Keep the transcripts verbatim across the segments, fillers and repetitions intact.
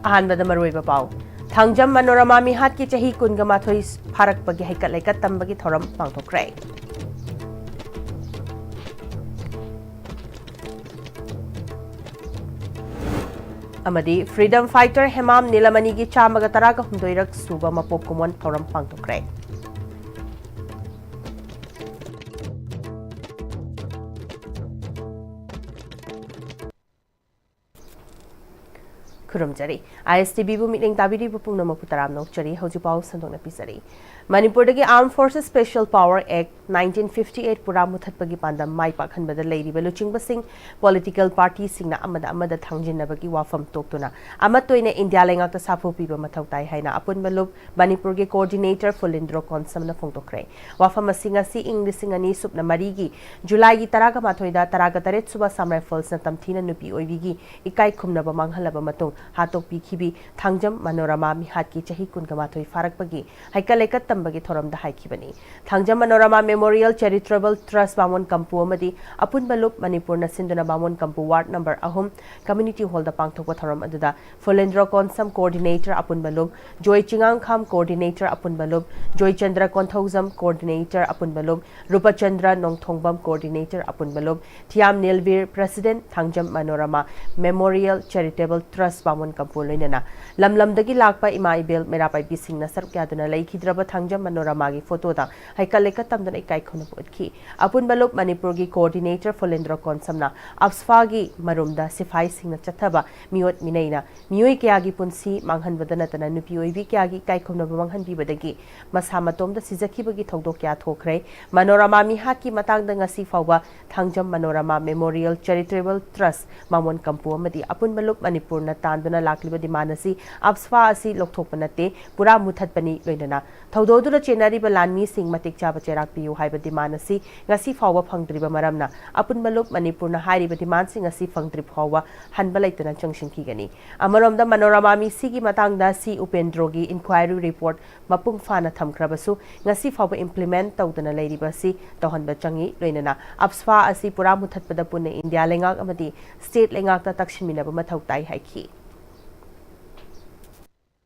ꯑꯍꯥꯟꯕꯗ ꯃꯔꯨꯑꯣꯏꯕ ꯄꯥꯎ꯫ ꯊꯥꯡꯖꯝ ꯃꯅꯣꯔꯃꯥ ꯃꯤꯍꯥꯠꯀꯤ ꯆꯍꯤ ꯀꯨꯟꯒ ꯃꯥꯊꯣꯏ ꯐꯥꯔꯛꯄꯒꯤ ꯍꯩꯀꯠ ꯂꯩꯀꯠ ꯇꯝꯕꯒꯤ ꯊꯧꯔꯝ ꯄꯥꯡꯊꯣꯛꯈ꯭ꯔꯦ꯫ ꯑꯃꯗꯤ Freedom Fighter ꯍꯦꯃꯥꯝ ꯅꯤꯂꯃꯅꯤꯒꯤ ꯆꯥꯝꯃꯒ ꯇꯔꯥꯒ ꯍꯨꯝꯗꯣꯏꯔꯛ ꯁꯨꯕ ꯃꯄꯣꯛ ꯀꯨꯝꯑꯣꯟ ꯊꯧꯔꯝ ꯄꯥꯡꯊꯣꯛꯈ꯭ꯔꯦ꯫ ꯈꯨꯔꯨꯝꯖꯔꯤ꯫ ISTVꯕꯨ ꯃꯤꯠꯌꯦꯡ ꯇꯥꯕꯤꯔꯤꯕ ꯄꯨꯝꯅꯃꯛꯄꯨ ꯇꯔꯥꯝꯅ ꯑꯣꯛꯆꯔꯤ꯫ ꯍꯧꯖꯤꯛ ꯄꯥꯎ ꯁꯟꯗꯣꯛꯅ ꯄꯤꯖꯔꯤ꯫ ꯃꯅꯤꯄꯨꯔꯗꯒꯤ Armed Forces Special Power Act nineteen fifty eight ꯄꯨꯔꯥ ꯃꯨꯊꯠꯄꯒꯤ ꯄꯥꯟꯗꯝ ꯃꯥꯏ ꯄꯥꯛꯍꯟꯕꯗ ꯂꯩꯔꯤꯕ ꯂꯨꯆꯤꯡꯕꯁꯤꯡ, political partyꯁꯤꯡꯅ ꯑꯃꯗ ꯑꯃꯗ ꯊꯥꯡꯖꯤꯟꯅꯕꯒꯤ ꯋꯥꯐꯝ ꯇꯣꯛꯇꯨꯅ ꯑꯃꯠꯇ ꯑꯣꯏꯅ ꯏꯟꯗꯤꯌꯥ ꯂꯩꯉꯥꯛꯇ ꯁꯥꯐꯨ ꯄꯤꯕ ꯃꯊꯧ ꯇꯥꯏ ꯍꯥꯏꯅ ꯑꯄꯨꯟꯕ ꯂꯨꯞ ꯃꯅꯤꯄꯨꯔꯒꯤ coordinator ꯐꯨꯂꯦꯟꯗ꯭ꯔꯣ ꯀꯣꯟꯁꯝꯅ ꯐꯣꯡꯗꯣꯛꯈ꯭ꯔꯦ꯫ ꯋꯥꯐꯝ ꯑꯁꯤ ꯉꯁꯤ ꯏꯪ ꯂꯤꯁꯤꯡ ꯑꯅꯤ ꯁꯨꯞꯅ ꯃꯔꯤꯒꯤ ꯖꯨꯂꯥꯏꯒꯤ ꯇꯔꯥꯒ ꯃꯥꯊꯣꯏꯗ ꯇꯔꯥꯒ ꯇꯔꯦꯠ ꯁꯨꯕ Assam Riflesꯅ ꯇꯝꯊꯤꯅ ꯅꯨꯄꯤ ꯑꯣꯏꯕꯤꯒꯤ ꯏꯀꯥꯏ ꯈꯨꯝꯅꯕ ꯃꯥꯡꯍꯜꯂꯕ ꯃꯇꯨꯡ ꯍꯥꯠꯇꯣꯛꯄꯤꯈꯤꯕꯤ ꯊꯥꯡꯖꯝ ꯃꯅꯣꯔꯃꯥ ꯃꯤꯍꯥꯠꯀꯤ ꯆꯍꯤ ꯀꯨꯟꯒ ꯃꯥꯊꯣꯏ ꯐꯥꯔꯛꯄꯒꯤ ꯍꯩꯀꯠ ꯂꯩꯀꯠ ꯇꯝꯕꯒꯤ ꯊꯧꯔꯝꯗ ꯍꯥꯏꯈꯤꯕꯅꯤ꯫ Thangjam Manorama Memorial Charitable Trust ꯕꯥꯃꯣꯟ ꯀꯝꯄꯨ ꯑꯃꯗꯤ ꯑꯄꯨꯟꯕ ꯂꯨꯞ ꯃꯅꯤꯄꯨꯔꯅ ꯁꯤꯟꯗꯨꯅ ꯕꯥꯃꯣꯟ ꯀꯝꯄꯨ ward number ꯑꯍꯨꯝ community hallꯗ ꯄꯥꯡꯊꯣꯛꯄ ꯊꯧꯔꯝ ꯑꯗꯨꯗ ꯐꯨꯂꯦꯟꯗ꯭ꯔꯣ ꯀꯣꯟꯁꯝ coordinator ꯑꯄꯨꯟꯕ ꯂꯨꯞ, ꯖꯣꯏ ꯆꯤꯉꯥꯡꯈꯥꯝ coordinator ꯑꯄꯨꯟꯕ ꯂꯨꯞ, ꯖꯣꯏꯆꯟꯗ꯭ꯔ ꯀꯣꯟꯊꯧꯖꯝ coordinator ꯑꯄꯨꯟꯕ ꯂꯨꯞ, ꯔꯨꯄꯆꯟꯗ꯭ꯔ ꯅꯣꯡꯊꯣꯡꯕꯝ coordinator ꯑꯄꯨꯟꯕ ꯂꯨꯞ, ꯊꯤꯌꯥꯝ ꯅꯤꯜꯕꯤꯔ president Thangjam Manorama Memorial Charitable Trust ꯕꯥꯃꯣꯟ ꯀꯝꯄꯨ ꯂꯣꯏꯅꯅ ꯂꯝ ꯂꯝꯗꯒꯤ ꯂꯥꯛꯄ ꯏꯃꯥ ꯏꯕꯦꯜ ꯃꯩꯔꯥ ꯄꯥꯏꯕꯤꯁꯤꯡꯅ ꯁꯔꯨꯛ ꯌꯥꯗꯨꯅ ꯂꯩꯈꯤꯗ꯭ꯔꯕ ꯊꯥꯡꯖꯝ ꯃꯅꯣꯔꯃꯥꯒꯤ ꯐꯣꯇꯣꯗ ꯍꯩꯀꯠ ꯂꯩꯀꯠ ꯇꯝꯗꯨꯅ ꯏꯀꯥꯏ ꯈꯨꯝꯅꯕ ꯎꯠꯈꯤ꯫ ꯑꯄꯨꯟꯕ ꯂꯨꯞ ꯃꯅꯤꯄꯨꯔꯒꯤ coordinator ꯐꯨꯂꯦꯟꯗ꯭ꯔꯣ ꯀꯣꯟꯁꯝꯅ ꯑꯞꯁꯐꯥꯒꯤ ꯃꯔꯨꯝꯗ ꯁꯤꯐꯥꯏꯁꯤꯡꯅ ꯆꯠꯊꯕ ꯃꯤꯑꯣꯠ ꯃꯤꯅꯩꯅ ꯃꯤꯑꯣꯏ ꯀꯌꯥꯒꯤ ꯄꯨꯟꯁꯤ ꯃꯥꯡꯍꯟꯕꯗ ꯅꯠꯇꯅ ꯅꯨꯄꯤ ꯑꯣꯏꯕꯤ ꯀꯌꯥꯒꯤ ꯏꯀꯥꯏ ꯈꯨꯝꯅꯕ ꯃꯥꯡꯍꯟꯕꯤꯕꯗꯒꯤ ꯃꯁꯥ ꯃꯇꯣꯝꯗ ꯁꯤꯖꯈꯤꯕꯒꯤ ꯊꯧꯗꯣꯛ ꯀꯌꯥ ꯊꯣꯛꯈ꯭ꯔꯦ꯫ ꯃꯅꯣꯔꯃꯥ ꯃꯤꯍꯥꯠꯀꯤ ꯃꯇꯥꯡꯗ ꯉꯁꯤ ꯐꯥꯎꯕ Thangjam Manorama Memorial Charitable Trust ꯕꯥꯃꯣꯟ ꯀꯝꯄꯨ ꯑꯃꯗꯤ ꯑꯄꯨꯟꯕ ꯂꯨꯞ ꯃꯅꯤꯄꯨꯔꯅ ꯇꯥꯟꯗꯨꯅ ꯂꯥꯛꯂꯤꯕ demand ꯑꯁꯤ ꯑꯞꯁꯐꯥ ꯑꯁꯤ ꯂꯧꯊꯣꯛꯄ ꯅꯠꯇꯦ, ꯄꯨꯔꯥ ꯃꯨꯊꯠꯄꯅꯤ꯫ ꯂꯣꯏꯅꯅ ꯊꯧꯗꯣꯛ ꯑꯗꯨꯗ ꯆꯦꯟꯅꯔꯤꯕ ꯂꯥꯟꯃꯤꯁꯤꯡ ꯃꯇꯤꯛ ꯆꯥꯕ ꯆꯩꯔꯥꯛ ꯄꯤꯌꯨ ꯍꯥꯏꯕ demand ꯑꯁꯤ ꯉꯁꯤ ꯐꯥꯎꯕ ꯐꯪꯗ꯭ꯔꯤꯕ ꯃꯔꯝꯅ ꯑꯄꯨꯟꯕ ꯂꯨꯞ ꯃꯅꯤꯄꯨꯔꯅ ꯍꯥꯏꯔꯤꯕ demandꯁꯤꯡ ꯑꯁꯤ ꯐꯪꯗ꯭ꯔꯤ ꯐꯥꯎꯕ ꯍꯟꯕ ꯂꯩꯇꯅ ꯆꯪꯁꯤꯟꯈꯤꯒꯅꯤ꯫ ꯑꯃꯔꯣꯝꯗ ꯃꯅꯣꯔꯃꯥ ꯃꯤꯁꯤꯒꯤ ꯃꯇꯥꯡꯗ ꯁꯤ ꯎꯄꯦꯟꯗ꯭ꯔꯣꯒꯤ inquiry report ꯃꯄꯨꯡ ꯐꯥꯅ ꯊꯝꯈ꯭ꯔꯕꯁꯨ ꯉꯁꯤ ꯐꯥꯎꯕ implement ꯇꯧꯗꯅ ꯂꯩꯔꯤꯕ ꯑꯁꯤ ꯇꯧꯍꯟꯕ ꯆꯪꯏ꯫ ꯂꯣꯏꯅꯅ ꯑꯞꯁꯐꯥ ꯑꯁꯤ ꯄꯨꯔꯥ ꯃꯨꯊꯠꯄꯗ ꯄꯨꯟꯅ ꯏꯟꯗꯤꯌꯥ ꯂꯩꯉꯥꯛ ꯑꯃꯗꯤ state ꯂꯩꯉꯥꯛꯇ ꯇꯛꯁꯤꯟꯃꯤꯟꯅꯕ ꯃꯊꯧ ꯇꯥꯏ ꯍꯥꯏꯈꯤ꯫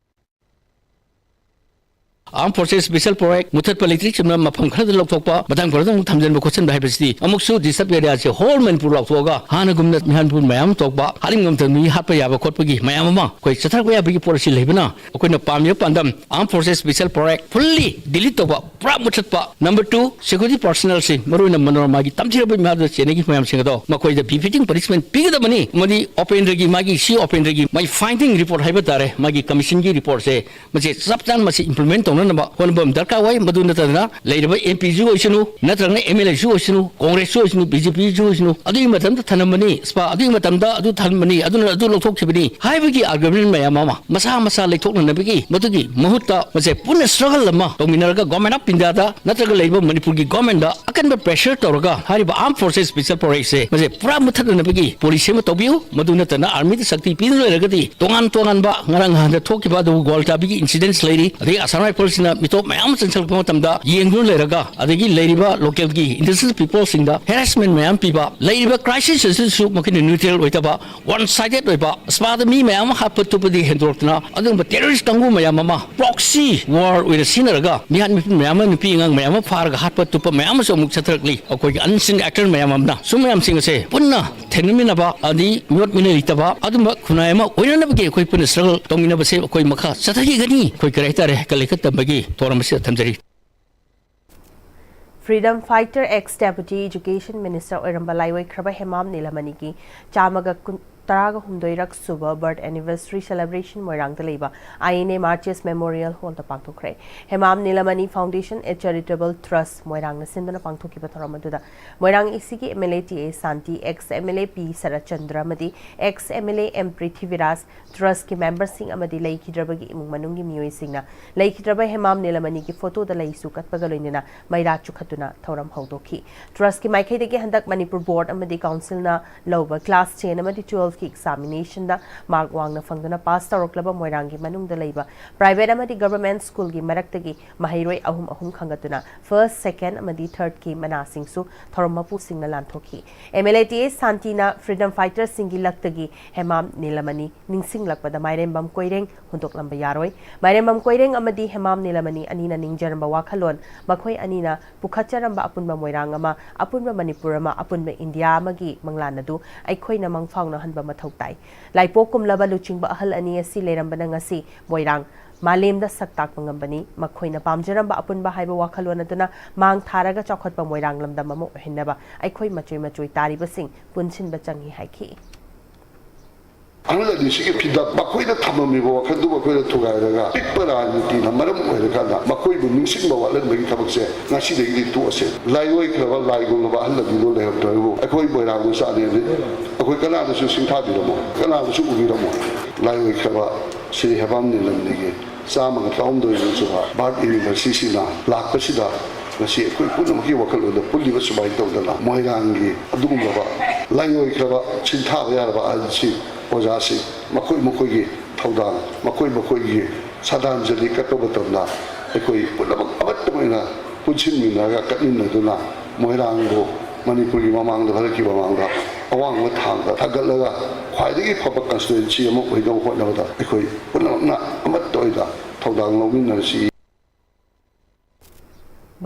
Armed Forces Special Project ꯃꯨꯊꯠꯄ ꯂꯩꯇ꯭ꯔꯤꯛ ꯆꯨꯝꯅ ꯃꯐꯝ ꯈꯔꯗ ꯂꯧꯊꯣꯛꯄ, ꯃꯇꯥꯡ ꯈꯔꯗ ꯑꯃꯨꯛ ꯊꯝꯖꯤꯟꯕ ꯈꯣꯠꯆꯤꯟꯕ ꯍꯥꯏꯕꯁꯤꯗꯤ ꯑꯃꯨꯛꯁꯨ disturbed area ꯁꯦ whole ꯃꯅꯤꯄꯨꯔ ꯂꯥꯎꯊꯣꯛꯑꯒ ꯍꯥꯟꯅꯒꯨꯝꯅ ꯃꯤꯍꯥꯟ ꯃꯤꯄꯨꯟ ꯃꯌꯥꯝ ꯊꯣꯛꯄ, ꯍꯥꯠꯅꯤꯡꯕ ꯃꯇꯝꯗ ꯃꯤ ꯍꯥꯠꯄ ꯌꯥꯕ ꯈꯣꯠꯄꯒꯤ ꯃꯌꯥꯝ ꯑꯃ ꯑꯩꯈꯣꯏ ꯆꯠꯊꯔꯛꯄ ꯌꯥꯕꯒꯤ ꯄꯣꯠ ꯑꯁꯤ ꯂꯩꯕꯅ, ꯑꯩꯈꯣꯏꯅ ꯄꯥꯝꯃꯤꯕ ꯄꯥꯟꯗꯝ Armed Forces Special Project fully delete ꯇꯧꯕ, ꯄꯨꯔꯥ ꯃꯨꯊꯠꯄ꯫ Number two, security personnel ꯁꯤꯡ, ꯃꯔꯨꯑꯣꯏꯅ ꯃꯅꯣꯔꯃꯥꯒꯤ ꯇꯝꯊꯤꯔꯕ ꯏꯃꯥꯗ ꯆꯦꯟꯅꯈꯤꯕ ꯃꯌꯥꯝꯁꯤꯡ ꯑꯗꯣ ꯃꯈꯣꯏꯗ befitting punishment ꯄꯤꯒꯗꯕꯅꯤ꯫ ꯑꯃꯗꯤ ꯎꯄꯦꯟꯗ꯭ꯔꯒꯤ ꯃꯥꯒꯤ, ꯁꯤ ꯎꯄꯦꯟꯗ꯭ꯔꯒꯤ ꯃꯥꯒꯤ finding report ꯍꯥꯏꯕ ꯇꯥꯔꯦ, ꯃꯥꯒꯤ commission ꯒꯤ report ꯁꯦ, ꯃꯁꯤ ꯆꯞ ꯆꯥꯅ ꯃꯁꯤ implement ꯇꯧꯅꯅꯕ ꯍꯣꯠꯅꯕ ꯑꯃ ꯗꯔꯀꯥꯔ ꯑꯣꯏ꯫ ꯃꯗꯨ ꯅꯠꯇꯗꯅ ꯂꯩꯔꯤꯕ M P ꯁꯨ ꯑꯣꯏꯁꯅꯨ, ꯅꯠꯇ꯭ꯔꯒꯅ M L A ꯁꯨ ꯑꯣꯏꯁꯅꯨ, Congress ꯁꯨ ꯑꯣꯏꯁꯅꯨ, B J P ꯁꯨ ꯑꯣꯏꯁꯅꯨ, ꯑꯗꯨꯒꯤ ꯃꯇꯝꯗ ꯊꯅꯝꯕꯅꯤ, ꯁ꯭ꯄꯥ ꯑꯗꯨꯒꯤ ꯃꯇꯝꯗ ꯑꯗꯨ ꯊꯅꯝꯕꯅꯤ, ꯑꯗꯨꯅ ꯑꯗꯨ ꯂꯧꯊꯣꯛꯈꯤꯕꯅꯤ ꯍꯥꯏꯕꯒꯤ argument ꯃꯌꯥꯝ ꯑꯃ ꯃꯁꯥ ꯃꯁꯥ ꯂꯩꯊꯣꯛꯅꯅꯕꯒꯤ, ꯃꯗꯨꯒꯤ ꯃꯍꯨꯠꯇ ꯃꯁꯦ ꯄꯨꯟꯅ struggle ꯑꯃ ꯇꯧꯃꯤꯟꯅꯔꯒ Government of India ꯗ ꯅꯠꯇ꯭ꯔꯒ ꯂꯩꯔꯤꯕ ꯃꯅꯤꯄꯨꯔꯒꯤ government ꯗ ꯑꯀꯟꯕ pressure ꯇꯧꯔꯒ ꯍꯥꯏꯔꯤꯕ Armed Forces Special Project ꯁꯦ ꯃꯁꯦ ꯄꯨꯔꯥ ꯃꯨꯊꯠꯅꯅꯕꯒꯤ policy ꯑꯃ ꯇꯧꯕꯤꯌꯨ꯫ ꯃꯗꯨ ꯅꯠꯇꯅ army ꯗ ꯁꯛꯇꯤ ꯄꯤꯗꯨꯅ ꯂꯩꯔꯒꯗꯤ ꯇꯣꯉꯥꯟ ꯇꯣꯉꯥꯟꯕ ꯉꯔꯥꯡ ꯅꯍꯥꯟꯗ ꯊꯣꯛꯈꯤꯕ ꯑꯗꯨꯕꯨ ꯒ꯭ꯋꯥꯜꯇꯥꯕꯤꯒꯤ incidents ꯂꯩꯔꯤ, ꯑꯗꯒꯤ Assam Rifles ꯁꯤꯅ ꯃꯤꯇꯣꯞ ꯃꯌꯥꯝ ꯑꯃ ꯆꯪꯁꯤꯜꯂꯛꯄ ꯃꯇꯝꯗ ꯌꯦꯡꯗꯨꯅ ꯂꯩꯔꯒ, ꯑꯗꯒꯤ ꯂꯩꯔꯤꯕ local ꯒꯤ indigenous people ꯁꯤꯡꯗ harassment ꯃꯌꯥꯝ ꯄꯤꯕ, ꯂꯩꯔꯤꯕ crisis ꯑꯁꯤꯁꯨ ꯃꯈꯣꯏꯅ neutral ꯑꯣꯏꯗꯕ, one sided ꯑꯣꯏꯕ, ꯁ꯭ꯄꯥꯗ ꯃꯤ ꯃꯌꯥꯝ ꯑꯃ ꯍꯥꯠꯄ ꯇꯨꯞꯄꯗꯤ ꯍꯦꯟꯗꯣꯔꯛꯇꯅ ꯑꯗꯨꯒꯨꯝꯕ terrorist ꯀꯥꯡꯕꯨ ꯃꯌꯥꯝ ꯑꯃ proxy war ꯑꯣꯏꯅ ꯁꯤꯖꯤꯟꯅꯔꯒ ꯃꯤꯍꯥꯠ ꯃꯤꯄꯨꯟ ꯃꯌꯥꯝ ꯑꯃ, ꯅꯨꯄꯤ ꯑꯉꯥꯡ ꯃꯌꯥꯝ ꯑꯃ ꯐꯥꯔꯒ ꯍꯥꯠꯄ ꯇꯨꯞꯄ ꯃꯌꯥꯝ ꯑꯃꯁꯨ ꯑꯃꯨꯛ ꯆꯠꯊꯔꯛꯂꯤ꯫ ꯑꯩꯈꯣꯏꯒꯤ unseen actor ꯃꯌꯥꯝ ꯑꯃꯅ ꯁꯨꯝ ꯃꯌꯥꯝꯁꯤꯡ ꯑꯁꯦ ꯄꯨꯟꯅ ꯊꯦꯡꯅꯃꯤꯟꯅꯕ ꯑꯃꯗꯤ ꯃꯤꯑꯣꯠ ꯃꯤꯅꯩ ꯂꯩꯇꯕ ꯑꯗꯨꯝꯕ ꯈꯨꯟꯅꯥꯏ ꯑꯃ ꯑꯣꯏꯅꯅꯕꯒꯤ ꯑꯩꯈꯣꯏ ꯄꯨꯟꯅ struggle ꯇꯧꯃꯤꯟꯅꯕꯁꯦ ꯑꯩꯈꯣꯏ ꯃꯈꯥ ꯆꯠꯊꯈꯤꯒꯅꯤ꯫ ꯑꯩꯈꯣꯏ ꯀꯔꯤ ꯍꯥꯏꯇꯥꯔꯦ, ꯀꯜꯂꯤꯈꯠ ꯇꯝꯕꯒꯤ ꯊꯧꯔꯝ ꯑꯁꯤꯗ ꯊꯝꯖꯔꯤ꯫ Freedom fighter, ex Deputy Education Minister ꯑꯣꯏꯔꯝꯕ ꯂꯥꯏꯑꯣꯏꯈ꯭ꯔꯕ ꯍꯦꯃꯥꯝ ꯅꯤꯂꯃꯅꯤꯒꯤ ꯆꯥꯝꯃꯒ ꯀꯨꯟ- ꯇꯔꯥꯒ ꯍꯨꯝꯗꯣꯏꯔꯛ ꯁꯨꯕ birth anniversary celebration ꯃꯣꯏꯔꯥꯡꯗ ꯂꯩꯕ I N A Martyrs Memorial Hall the ꯄꯥꯡꯊꯣꯛꯈ꯭ꯔꯦ꯫ Hemam ꯅꯤꯂꯃꯅꯤ Foundation, a charitable trust, ꯃꯣꯏꯔꯥꯡꯅ ꯁꯤꯟꯗꯨꯅ ꯄꯥꯡꯊꯣꯛꯈꯤꯕ ꯊꯧꯔꯝ ꯑꯗꯨꯗ ꯃꯣꯏꯔꯥꯡ A C ꯒꯤ M L A T A Shanti, ex M L A P Saratchandra ꯑꯃꯗꯤ ex M L A M Prithviraj, trust ꯀꯤ member ꯁꯤꯡ ꯑꯃꯗꯤ ꯂꯩꯈꯤꯗ꯭ꯔꯕꯒꯤ ꯏꯃꯨꯡ ꯃꯅꯨꯡꯒꯤ ꯃꯤꯑꯣꯏꯁꯤꯡꯅ ꯂꯩꯈꯤꯗ꯭ꯔꯕ ꯍꯦꯃꯥꯝ ꯅꯤꯂꯃꯅꯤꯒꯤ photo ꯗ ꯂꯩꯁꯨ ꯀꯠꯄꯒ ꯂꯣꯏꯅꯅ ꯃꯩꯔꯥ ꯆꯨꯈꯠꯇꯨꯅ ꯊꯧꯔꯝ ꯍꯧꯗꯣꯛꯈꯤ꯫ Trust ꯀꯤ ꯃꯥꯏꯀꯩꯗꯒꯤ ꯍꯟꯗꯛ ꯃꯅꯤꯄꯨꯔ board ꯑꯃꯗꯤ council ꯅ ꯂꯧꯕ class ten ꯑꯃꯗꯤ twelve ꯀꯤ ꯑꯦꯛꯖꯥꯃꯤꯅꯦꯁꯟꯗ ꯃꯥꯔꯛ ꯋꯥꯡꯅ ꯐꯪꯗꯨꯅ ꯄꯥꯁ ꯇꯧꯔꯛꯂꯕ ꯃꯣꯏꯔꯥꯡꯒꯤ ꯃꯅꯨꯡꯗ ꯂꯩꯕ ꯄ꯭ꯔꯥꯏꯚꯦꯠ ꯑꯃꯗꯤ ꯒꯚꯔꯟꯃꯦꯟꯠ ꯁ꯭ꯀꯨꯜꯒꯤ ꯃꯔꯛꯇꯒꯤ ꯃꯍꯩꯔꯣꯏ ꯑꯍꯨꯝ ꯑꯍꯨꯝ ꯈꯟꯒꯠꯇꯨꯅ ꯐꯥꯔꯁꯠ, ꯁꯦꯀꯦꯟꯗ ꯑꯃꯗꯤ ꯊꯥꯔꯗꯀꯤ ꯃꯅꯥꯁꯤꯡꯁꯨ ꯊꯧꯔꯝ ꯃꯄꯨꯁꯤꯡꯅ ꯂꯥꯟꯊꯣꯛꯈꯤ꯫ M L A T S ꯁꯥꯟꯇꯤꯅ ꯐ꯭ꯔꯤꯗꯝ ꯐꯥꯏꯇꯔꯁꯤꯡꯒꯤ ꯂꯛꯇꯒꯤ ꯍꯦꯃꯥꯝ ꯅꯤꯂꯃꯅꯤ ꯅꯤꯡꯁꯤꯡꯂꯛꯄꯗ ꯃꯥꯏꯔꯦꯝꯕꯝ ꯀꯣꯏꯔꯦꯡ ꯍꯨꯟꯗꯣꯛꯂꯝꯕ ꯌꯥꯔꯣꯏ꯫ ꯃꯥꯏꯔꯦꯝꯕꯝ ꯀꯣꯏꯔꯦꯡ ꯑꯃꯗꯤ ꯍꯦꯃꯥꯝ ꯅꯤꯂꯃꯅꯤ ꯑꯅꯤꯅ ꯅꯤꯡꯖꯔꯝꯕ ꯋꯥꯈꯜꯂꯣꯟ, ꯃꯈꯣꯏ ꯑꯅꯤꯅ ꯄꯨꯈꯠꯆꯔꯝꯕ ꯑꯄꯨꯟꯕ ꯃꯣꯏꯔꯥꯡ ꯑꯃ, ꯑꯄꯨꯟꯕ ꯃꯅꯤꯄꯨꯔ ꯑꯃ, ꯑꯄꯨꯟꯕ ꯏꯟꯗꯤꯌꯥ ꯑꯃꯒꯤ ꯃꯪꯂꯥꯟ ꯑꯗꯨ ꯑꯩꯈꯣꯏꯅ ꯃꯪꯐꯥꯎꯅꯍꯟꯕ ꯃꯊꯧ ꯇꯥꯏ꯫ ꯂꯥꯏꯄꯣꯛ ꯀꯨꯝꯂꯕ ꯂꯨꯆꯤꯡꯕ ꯑꯍꯜ ꯑꯅꯤ ꯑꯁꯤ ꯂꯩꯔꯝꯕꯅ ꯉꯁꯤ ꯃꯣꯏꯔꯥꯡ ꯃꯥꯂꯦꯝꯗ ꯁꯛ ꯇꯥꯛꯄ ꯉꯝꯕꯅꯤ꯫ ꯃꯈꯣꯏꯅ ꯄꯥꯝꯖꯔꯝꯕ ꯑꯄꯨꯟꯕ ꯍꯥꯏꯕ ꯋꯥꯈꯜꯂꯣꯟ ꯑꯗꯨꯅ ꯃꯥꯡ ꯊꯥꯔꯒ ꯆꯥꯎꯈꯠꯄ ꯃꯣꯏꯔꯥꯡ ꯂꯝꯗꯝ ꯑꯃ ꯑꯣꯏꯍꯟꯅꯕ ꯑꯩꯈꯣꯏ ꯃꯆꯣꯏ ꯃꯆꯣꯏ ꯇꯥꯔꯤꯕꯁꯤꯡ ꯄꯨꯟꯁꯤꯟꯕ ꯆꯪꯏ ꯍꯥꯏꯈꯤ꯫ ꯑꯍꯜ ꯑꯅꯤꯁꯤꯒꯤ ꯐꯤꯗꯝ, ꯃꯈꯣꯏꯅ ꯊꯝꯃꯝꯃꯤꯕ ꯋꯥꯈꯜꯗꯨ ꯃꯈꯣꯏꯅ ꯊꯨꯒꯥꯏꯔꯒ ꯑꯄꯤꯛꯄ ꯔꯥꯖꯅꯤꯇꯤꯅ ꯃꯔꯝ ꯑꯣꯏꯔꯀꯥꯟꯗ ꯃꯈꯣꯏꯕꯨ ꯅꯤꯡꯁꯤꯡꯕ ꯋꯥꯠꯍꯟꯕꯒꯤ ꯊꯕꯛꯁꯦ ꯉꯁꯤꯗꯒꯤꯗꯤ ꯇꯣꯛꯑꯁꯦ꯫ ꯂꯥꯏꯑꯣꯏꯈ꯭ꯔꯕ ꯂꯥꯏꯒꯨꯝꯂꯕ ꯑꯍꯜ ꯑꯅꯤꯗꯣ ꯂꯩꯔꯝꯗ꯭ꯔꯕꯕꯨ ꯑꯩꯈꯣꯏ ꯃꯣꯏꯔꯥꯡ ꯃꯆꯥꯅꯦꯅ ꯑꯩꯈꯣꯏ ꯀꯅꯥꯗꯁꯨ ꯁꯤꯡꯊꯥꯕꯤꯔꯝꯃꯣ, ꯀꯅꯥꯗꯁꯨ ꯎꯕꯤꯔꯝꯃꯣ꯫ ꯂꯥꯏꯑꯣꯏꯈ꯭ꯔꯕ ꯁ꯭ꯔꯤ ꯍꯦꯕꯥꯝ ꯅꯤꯂꯝꯅꯤꯒꯤ ꯆꯥꯝꯃꯒ ꯇꯔꯥꯍꯨꯝꯗꯣꯏ ꯁꯨꯕ ꯕꯥꯔꯠ ꯑꯦꯅꯤꯚꯔꯁꯔꯤꯁꯤꯅ ꯂꯥꯛꯄꯁꯤꯗ ꯉꯁꯤ ꯑꯩꯈꯣꯏ ꯄꯨꯝꯅꯃꯛꯀꯤ ꯋꯥꯈꯜꯂꯣꯟꯗ ꯄꯨꯜꯂꯤꯕ ꯁꯨꯃꯥꯏꯅ ꯇꯧꯗꯅ ꯃꯣꯏꯔꯥꯡꯒꯤ ꯑꯗꯨꯒꯨꯝꯂꯕ ꯂꯥꯏꯑꯣꯏꯈ꯭ꯔꯕ ꯁꯤꯡꯊꯥꯕ ꯌꯥꯔꯕ ꯑꯍꯜꯁꯤꯡ, ꯑꯣꯖꯥꯁꯤꯡ, ꯃꯈꯣꯏ ꯃꯈꯣꯏꯒꯤ ꯊꯧꯗꯥꯡ, ꯃꯈꯣꯏ ꯃꯈꯣꯏꯒꯤ ꯁꯥꯗꯥꯟꯖꯂꯤ ꯀꯠꯄ ꯃꯇꯝꯗ ꯑꯩꯈꯣꯏ ꯄꯨꯝꯅꯃꯛ ꯑꯃꯠꯇ ꯑꯣꯏꯅ ꯄꯨꯟꯁꯤꯟꯃꯤꯟꯅꯔꯒ ꯀꯠꯃꯤꯟꯅꯗꯨꯅ ꯃꯣꯏꯔꯥꯡꯕꯨ ꯃꯅꯤꯄꯨꯔꯒꯤ ꯃꯃꯥꯡꯗ, ꯚꯥꯔꯠꯀꯤ ꯃꯃꯥꯡꯗ ꯑꯋꯥꯡꯕ ꯊꯥꯛꯇ ꯊꯥꯡꯒꯠꯂꯒ ꯈ꯭ꯋꯥꯏꯗꯒꯤ ꯐꯕ ꯀꯟꯁꯇꯤꯇ꯭ꯋꯦꯟꯁꯤ ꯑꯃ ꯑꯣꯏꯅꯕ ꯍꯣꯠꯅꯕꯗ ꯑꯩꯈꯣꯏ ꯄꯨꯝꯅꯃꯛꯅ ꯑꯃꯠꯇ ꯑꯣꯏꯅ ꯊꯧꯗꯥꯡ ꯂꯧꯃꯤꯟꯅꯔꯁꯤ꯫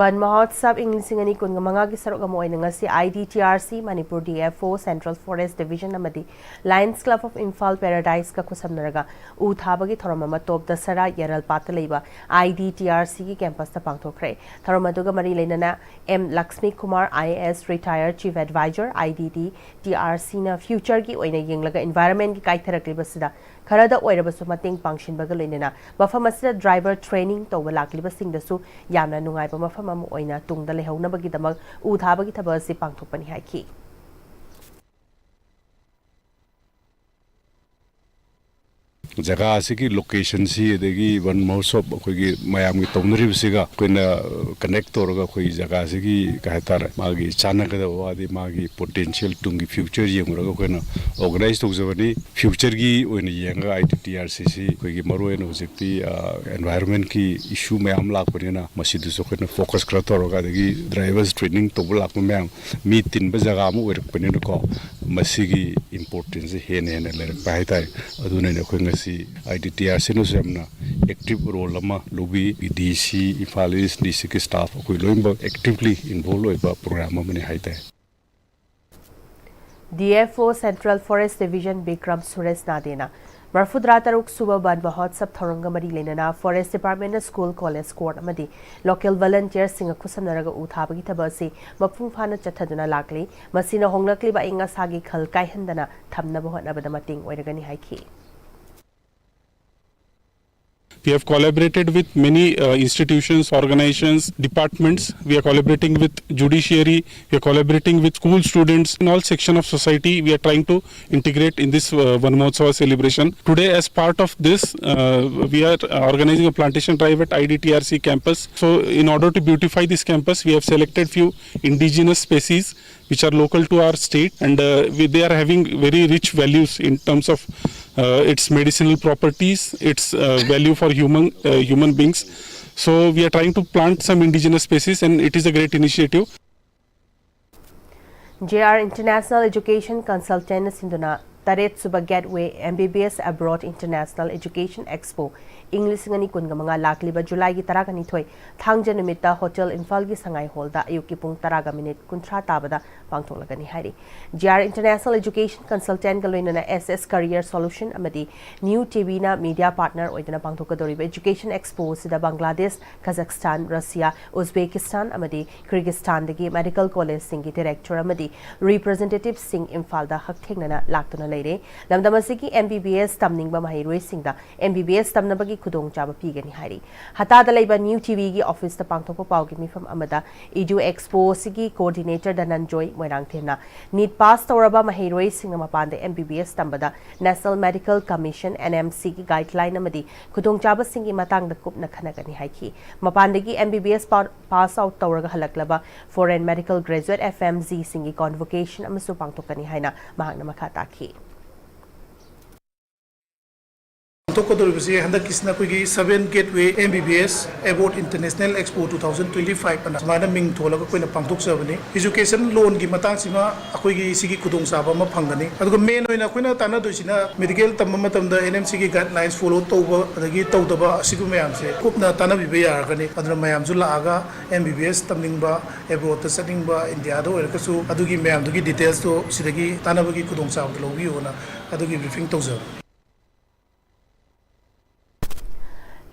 ꯕꯟ ꯃꯍꯣꯠꯁꯕ ꯏꯪ ꯂꯤꯁꯤꯡ ꯑꯅꯤ ꯀꯨꯟꯒ ꯃꯉꯥꯒꯤ ꯁꯔꯨꯛ ꯑꯃ ꯑꯣꯏꯅ ꯉꯁꯤ I D T R C, Manipur D F ꯑꯣ, ꯁꯦꯟꯇ꯭ꯔꯦꯜ ꯐꯣꯔꯦꯁ꯭ꯠ ꯗꯤꯚꯤꯖꯟ ꯑꯃꯗꯤ ꯂꯥꯌꯟꯁ ꯀ꯭ꯂꯕ ꯑꯣꯐ ꯏꯝꯐꯥꯜ ꯄꯦꯔꯥꯗꯥꯏꯁꯀ ꯈꯨꯠꯁꯝꯅꯔꯒ ꯎ ꯊꯥꯕꯒꯤ ꯊꯧꯔꯝ ꯑꯃ ꯇꯣꯞ ꯗꯁꯔꯥ ꯌꯥꯔꯜꯄꯥꯠꯇ ꯂꯩꯕ ꯑꯥꯏ ꯗꯤ ꯇꯤ ꯑꯥꯔ ꯁꯤꯒꯤ ꯀꯦꯝꯄꯁꯇ ꯄꯥꯡꯊꯣꯛꯈ꯭ꯔꯦ꯫ ꯊꯧꯔꯝ ꯑꯗꯨꯒ ꯃꯔꯤ ꯂꯩꯅꯅ M Lakshmi Kumar, I A S, retire chief adviser, I D D T R ꯁꯤꯅ ꯐ꯭ꯌꯨꯆꯔꯒꯤ ꯑꯣꯏꯅ ꯌꯦꯡꯂꯒ ꯏꯟꯚꯥꯏꯔꯟꯃꯦꯟꯒꯤ ꯀꯥꯏꯊꯔꯛꯂꯤꯕꯁꯤꯗ ꯈꯔꯗ ꯑꯣꯏꯔꯕꯁꯨ ꯃꯇꯦꯡ ꯄꯥꯡꯁꯤꯟꯕꯒ ꯂꯣꯏꯅꯅ ꯃꯐꯝ ꯑꯁꯤꯗ ꯗ꯭ꯔꯥꯏꯚꯔ ꯇ꯭ꯔꯦꯅꯤꯡ ꯇꯧꯕ ꯂꯥꯛꯂꯤꯕꯁꯤꯡꯗꯁꯨ ꯌꯥꯝꯅ ꯅꯨꯡꯉꯥꯏꯕ ꯃꯐꯝ ꯑꯃ ꯑꯣꯏꯅ ꯇꯨꯡꯗ ꯂꯩꯍꯧꯅꯕꯒꯤꯗꯃꯛ ꯎ ꯊꯥꯕꯒꯤ ꯊꯕꯛ ꯑꯁꯤ ꯄꯥꯡꯊꯣꯛꯄꯅꯤ ꯍꯥꯏꯈꯤ꯫ ꯖꯒꯥ ꯑꯁꯤꯒꯤ ꯂꯣꯀꯦꯁꯟꯁꯤ ꯑꯗꯒꯤ ꯋꯟ ꯃꯍꯣꯠꯁꯣꯞ ꯑꯩꯈꯣꯏꯒꯤ ꯃꯌꯥꯝꯒꯤ ꯇꯧꯅꯔꯤꯕꯁꯤꯒ ꯑꯩꯈꯣꯏꯅ ꯀꯅꯦꯛ ꯇꯧꯔꯒ ꯑꯩꯈꯣꯏ ꯖꯒꯥꯁꯤꯒꯤ ꯀꯩ ꯍꯥꯏꯇꯥꯔꯦ, ꯃꯥꯒꯤ ꯆꯥꯟꯅꯒꯗꯕ ꯑꯗꯩ ꯃꯥꯒꯤ ꯄꯣꯇꯦꯟꯁꯤꯌꯦꯜ ꯇꯨꯡꯒꯤ ꯐ꯭ꯌꯨꯆꯔ ꯌꯦꯡꯉꯨꯔꯒ ꯑꯩꯈꯣꯏꯅ ꯑꯣꯔꯒꯅꯥꯏꯖ ꯇꯧꯖꯕꯅꯤ꯫ ꯐ꯭ꯌꯨꯆꯔꯒꯤ ꯑꯣꯏꯅ ꯌꯦꯡꯉꯒ ꯑꯥꯏ ꯗꯤ ꯇꯤ ꯑꯥꯔ ꯁꯤꯁꯤ ꯑꯩꯈꯣꯏꯒꯤ ꯃꯔꯨꯑꯣꯏꯅ ꯍꯧꯖꯤꯛꯇꯤ ꯑꯦꯟꯚꯥꯏꯔꯣꯟꯃꯦꯟꯀꯤ ꯏꯁꯨ ꯃꯌꯥꯝ ꯂꯥꯛꯄꯅꯤꯅ ꯃꯁꯤꯗꯁꯨ ꯑꯩꯈꯣꯏꯅ ꯐꯣꯀꯁ ꯈꯔ ꯇꯧꯔꯒ, ꯑꯗꯒꯤ ꯗ꯭ꯔꯥꯏꯚꯔꯁ ꯇ꯭ꯔꯦꯅꯤꯡ ꯇꯧꯕ ꯂꯥꯛꯄ ꯃꯌꯥꯝ, ꯃꯤ ꯇꯤꯟꯕ ꯖꯒꯥ ꯑꯃ ꯑꯣꯏꯔꯛꯄꯅꯤꯅꯀꯣ, ꯃꯁꯤꯒꯤ ꯏꯝꯄꯣꯔꯇꯦꯟꯁꯁꯦ ꯍꯦꯟꯅ ꯍꯦꯟꯅ ꯂꯩꯔꯛꯄ ꯍꯥꯏꯇꯥꯔꯦ꯫ ꯑꯗꯨꯅꯅꯦ ꯑꯩꯈꯣꯏ ꯉꯁꯤ ꯑꯥꯏ ꯗꯤ ꯇꯤ ꯑꯥꯔ ꯁꯤꯅꯁꯨ ꯌꯥꯝꯅ ꯑꯦꯛꯇꯤꯚ ꯔꯣꯜ ꯑꯃ ꯂꯧꯕꯤ꯫ ꯗꯤ ꯁꯤ, ꯏꯝꯐꯥꯜ ꯏꯁ, ꯗꯤ ꯁꯤꯒꯤ ꯁ꯭ꯇꯥꯐ ꯑꯩꯈꯣꯏ ꯂꯣꯏꯅꯃꯛ ꯑꯦꯛꯇꯤꯚꯂꯤ ꯏꯟꯚꯣꯜꯕ ꯑꯣꯏꯕ ꯄ꯭ꯔꯣꯒ꯭ꯔꯥꯝ ꯑꯃꯅꯤ ꯍꯥꯏꯇꯥꯔꯦ꯫ D F O Central Forest Division Bikram Suresh ꯅꯥꯗꯦꯅ ꯃꯔꯐꯨꯇꯔꯥ ꯇꯔꯨꯛ ꯁꯨꯕ ꯕꯟ ꯃꯍꯣꯠꯁꯕ ꯊꯧꯔꯝꯒ ꯃꯔꯤ ꯂꯩꯅꯅ ꯐꯣꯔꯦꯁ ꯗꯤꯄꯥꯔꯠꯃꯦꯟꯅ ꯁ꯭ꯀꯨꯜ, ꯀꯣꯂꯦꯖ, ꯀꯣꯔꯠ ꯑꯃꯗꯤ ꯂꯣꯀꯦꯜ ꯚꯣꯂꯟꯇꯤꯌꯔꯁꯤꯡꯒ ꯈꯨꯠꯁꯝꯅꯔꯒ ꯎ ꯊꯥꯕꯒꯤ ꯊꯕꯛ ꯑꯁꯤ ꯃꯄꯨꯡ ꯐꯥꯅ ꯆꯠꯊꯗꯨꯅ ꯂꯥꯛꯂꯤ꯫ ꯃꯁꯤꯅ ꯍꯣꯡꯂꯛꯂꯤꯕ ꯑꯏꯪ ꯑꯁꯥꯒꯤ ꯈꯜ ꯀꯥꯏꯍꯟꯗꯅ ꯊꯝꯅꯕ ꯍꯣꯠꯅꯕꯗ ꯃꯇꯦꯡ ꯑꯣꯏꯔꯒꯅꯤ ꯍꯥꯏꯈꯤ꯫ We have collaborated with many uh, institutions, organizations, departments. We are collaborating with judiciary. We are collaborating with school students in all section of society. We are trying to integrate in this uh, Van Mahotsav celebration. Today, as part of this, uh, we are organizing a plantation drive at I D T R C campus. So, in order to beautify this campus, we have selected few indigenous species which are local to our state, and uh, we, they are having very rich values in terms of uh, its medicinal properties, its uh, value for human uh, human beings. So we are trying to plant some indigenous species, and it is a great initiative. J R International Education Consultantꯅ ꯁꯤꯟꯗꯨꯅ ꯇꯔꯦꯠ ꯁꯨꯕ Gateway M B B S Abroad International Education Expo ꯏꯪ ꯂꯤꯁꯤꯡ ꯑꯅꯤ ꯀꯨꯟꯒ ꯃꯉꯥ ꯂꯥꯛꯂꯤꯕ ꯖꯨꯂꯥꯏꯒꯤ ꯇꯔꯥꯒ ꯅꯤꯊꯣꯏ ꯊꯥꯡꯖ ꯅꯨꯃꯤꯠꯇ ꯍꯣꯇꯦꯜ ꯏꯝꯐꯥꯜꯒꯤ ꯁꯉꯥꯏ ꯍꯣꯜꯗ ꯑꯌꯨꯛꯀꯤ ꯄꯨꯡ ꯇꯔꯥꯒ ꯃꯤꯅꯤꯠ ꯀꯨꯟꯊ꯭ꯔꯥ ꯇꯥꯕꯗ ꯄꯥꯡꯊꯣꯛꯂꯒꯅꯤ ꯍꯥꯏꯔꯤ꯫ J R International Education Consultantꯀ ꯂꯣꯏꯅꯅ S S Career Solution ꯑꯃꯗꯤ New TVꯅ media partner ꯑꯣꯏꯗꯨꯅ ꯄꯥꯡꯊꯣꯛꯀꯗꯧꯔꯤꯕ Education Expo ꯑꯁꯤꯗ ꯕꯪꯒ꯭ꯂꯥꯗꯦꯁ, ꯀꯥꯖꯥꯛꯁꯇꯥꯟ, ꯔꯁꯤꯌꯥ, ꯎꯖꯕꯦꯀꯤꯁꯇꯥꯟ ꯑꯃꯗꯤ ꯀꯤꯔꯒꯤꯁꯇꯥꯟꯗꯒꯤ medical collegeꯁꯤꯡꯒꯤ director ꯑꯃꯗꯤ representativeꯁꯤꯡ ꯏꯝꯐꯥꯜꯗ ꯍꯛꯊꯦꯡꯅꯅ ꯂꯥꯛꯇꯨꯅ ꯂꯩꯔꯦ꯫ ꯂꯝꯗꯝ ꯑꯁꯤꯒꯤ M B B S ꯇꯝꯅꯤꯡꯕ ꯃꯍꯩꯔꯣꯏꯁꯤꯡꯗ M B B S ꯇꯝꯅꯕꯒꯤ ꯈꯨꯗꯣꯡꯆꯥꯕ ꯄꯤꯒꯅꯤ ꯍꯥꯏꯔꯤ꯫ ꯍꯇꯥꯗ ꯂꯩꯕ ꯅ꯭ꯌꯨ ꯇꯤꯚꯤꯒꯤ ꯑꯣꯐꯤꯁꯇ ꯄꯥꯡꯊꯣꯛꯄ ꯄꯥꯎꯒꯤ ꯃꯤꯐꯝ ꯑꯃꯗ ꯏꯗꯨ ꯑꯦꯛꯁꯄꯣ ꯑꯁꯤꯒꯤ ꯀꯣꯑꯣꯔꯗꯤꯅꯦꯇꯔ ꯙꯅꯟꯖꯣꯏ ꯃꯣꯏꯔꯥꯡꯊꯦꯝꯅ ꯅꯤꯠ ꯄꯥꯁ ꯇꯧꯔꯕ ꯃꯍꯩꯔꯣꯏꯁꯤꯡꯅ ꯃꯄꯥꯟꯗ ꯑꯦꯝ ꯕꯤ ꯕꯤ ꯑꯦꯁ ꯇꯝꯕꯗ National Medical Commission, N M C, ꯒꯤ ꯒꯥꯏꯗꯂꯥꯏꯟ ꯑꯃꯗꯤ ꯈꯨꯗꯣꯡꯆꯥꯕꯁꯤꯡꯒꯤ ꯃꯇꯥꯡꯗ ꯀꯨꯞꯅ ꯈꯟꯅꯒꯅꯤ ꯍꯥꯏꯈꯤ꯫ ꯃꯄꯥꯟꯗꯒꯤ ꯑꯦꯝ ꯕꯤ ꯕꯤ ꯑꯦꯁ ꯄꯥ-, ꯄꯥꯁ ꯑꯥꯎꯠ ꯇꯧꯔꯒ ꯍꯜꯂꯛꯂꯕ foreign medical graduate, F M G, ꯁꯤꯡꯒꯤ ꯀꯣꯟꯚꯣꯀꯦꯁꯟ ꯑꯃꯁꯨ ꯄꯥꯡꯊꯣꯛꯀꯅꯤ ꯍꯥꯏꯅ ꯃꯍꯥꯛꯅ ꯃꯈꯥ ꯇꯥꯈꯤ꯫ ꯄꯥꯡꯊꯣꯛꯀꯗꯧꯔꯤꯕꯁꯤ ꯍꯟꯗꯛꯀꯤꯁꯤꯅ ꯑꯩꯈꯣꯏꯒꯤ Seven Gateway M B B S Abroad International Expo two thousand twenty five ꯑꯅ ꯁꯨꯃꯥꯏꯅ ꯃꯤꯡ ꯊꯣꯜꯂꯒ ꯑꯩꯈꯣꯏꯅ ꯄꯥꯡꯊꯣꯛꯆꯕꯅꯤ꯫ ꯏꯖꯨꯀꯦꯁꯟ ꯂꯣꯟꯒꯤ ꯃꯇꯥꯡꯁꯤꯃ ꯑꯩꯈꯣꯏꯒꯤ ꯁꯤꯒꯤ ꯈꯨꯗꯣꯡꯆꯥꯕ ꯑꯃ ꯐꯪꯒꯅꯤ꯫ ꯑꯗꯨꯒ ꯃꯦꯟ ꯑꯣꯏꯅ ꯑꯩꯈꯣꯏꯅ ꯇꯥꯟꯅꯗꯣꯏꯁꯤꯅ ꯃꯦꯗꯤꯀꯦꯜ ꯇꯝꯕ ꯃꯇꯝꯗ N M C ꯒꯤ ꯒꯥꯏꯗꯂꯥꯏꯟꯁ ꯐꯣꯂꯣ ꯇꯧꯕ ꯑꯗꯒꯤ ꯇꯧꯗꯕ ꯑꯁꯤꯒꯨꯝꯕ ꯃꯌꯥꯝꯁꯦ ꯀꯨꯞꯅ ꯇꯥꯟꯅꯕꯤꯕ ꯌꯥꯔꯒꯅꯤ꯫ ꯑꯗꯨꯅ ꯃꯌꯥꯝꯁꯨ ꯂꯥꯛꯑꯒ M B B S ꯇꯝꯅꯤꯡꯕ, ꯑꯦꯕ꯭ꯔꯣꯗꯇ ꯆꯠꯅꯤꯡꯕ, ꯏꯟꯗꯤꯌꯥꯗ ꯑꯣꯏꯔꯒꯁꯨ ꯑꯗꯨꯒꯤ ꯃꯌꯥꯝꯗꯨꯒꯤ ꯗꯤꯇꯦꯜꯁꯇꯣ ꯁꯤꯗꯒꯤ ꯇꯥꯟꯅꯕꯒꯤ ꯈꯨꯗꯣꯡꯆꯥꯕꯗꯨ ꯂꯧꯕꯤꯌꯣꯅ ꯑꯗꯨꯒꯤ ꯕ꯭ꯔꯤꯐꯤꯡ ꯇꯧꯖꯕꯅꯤ꯫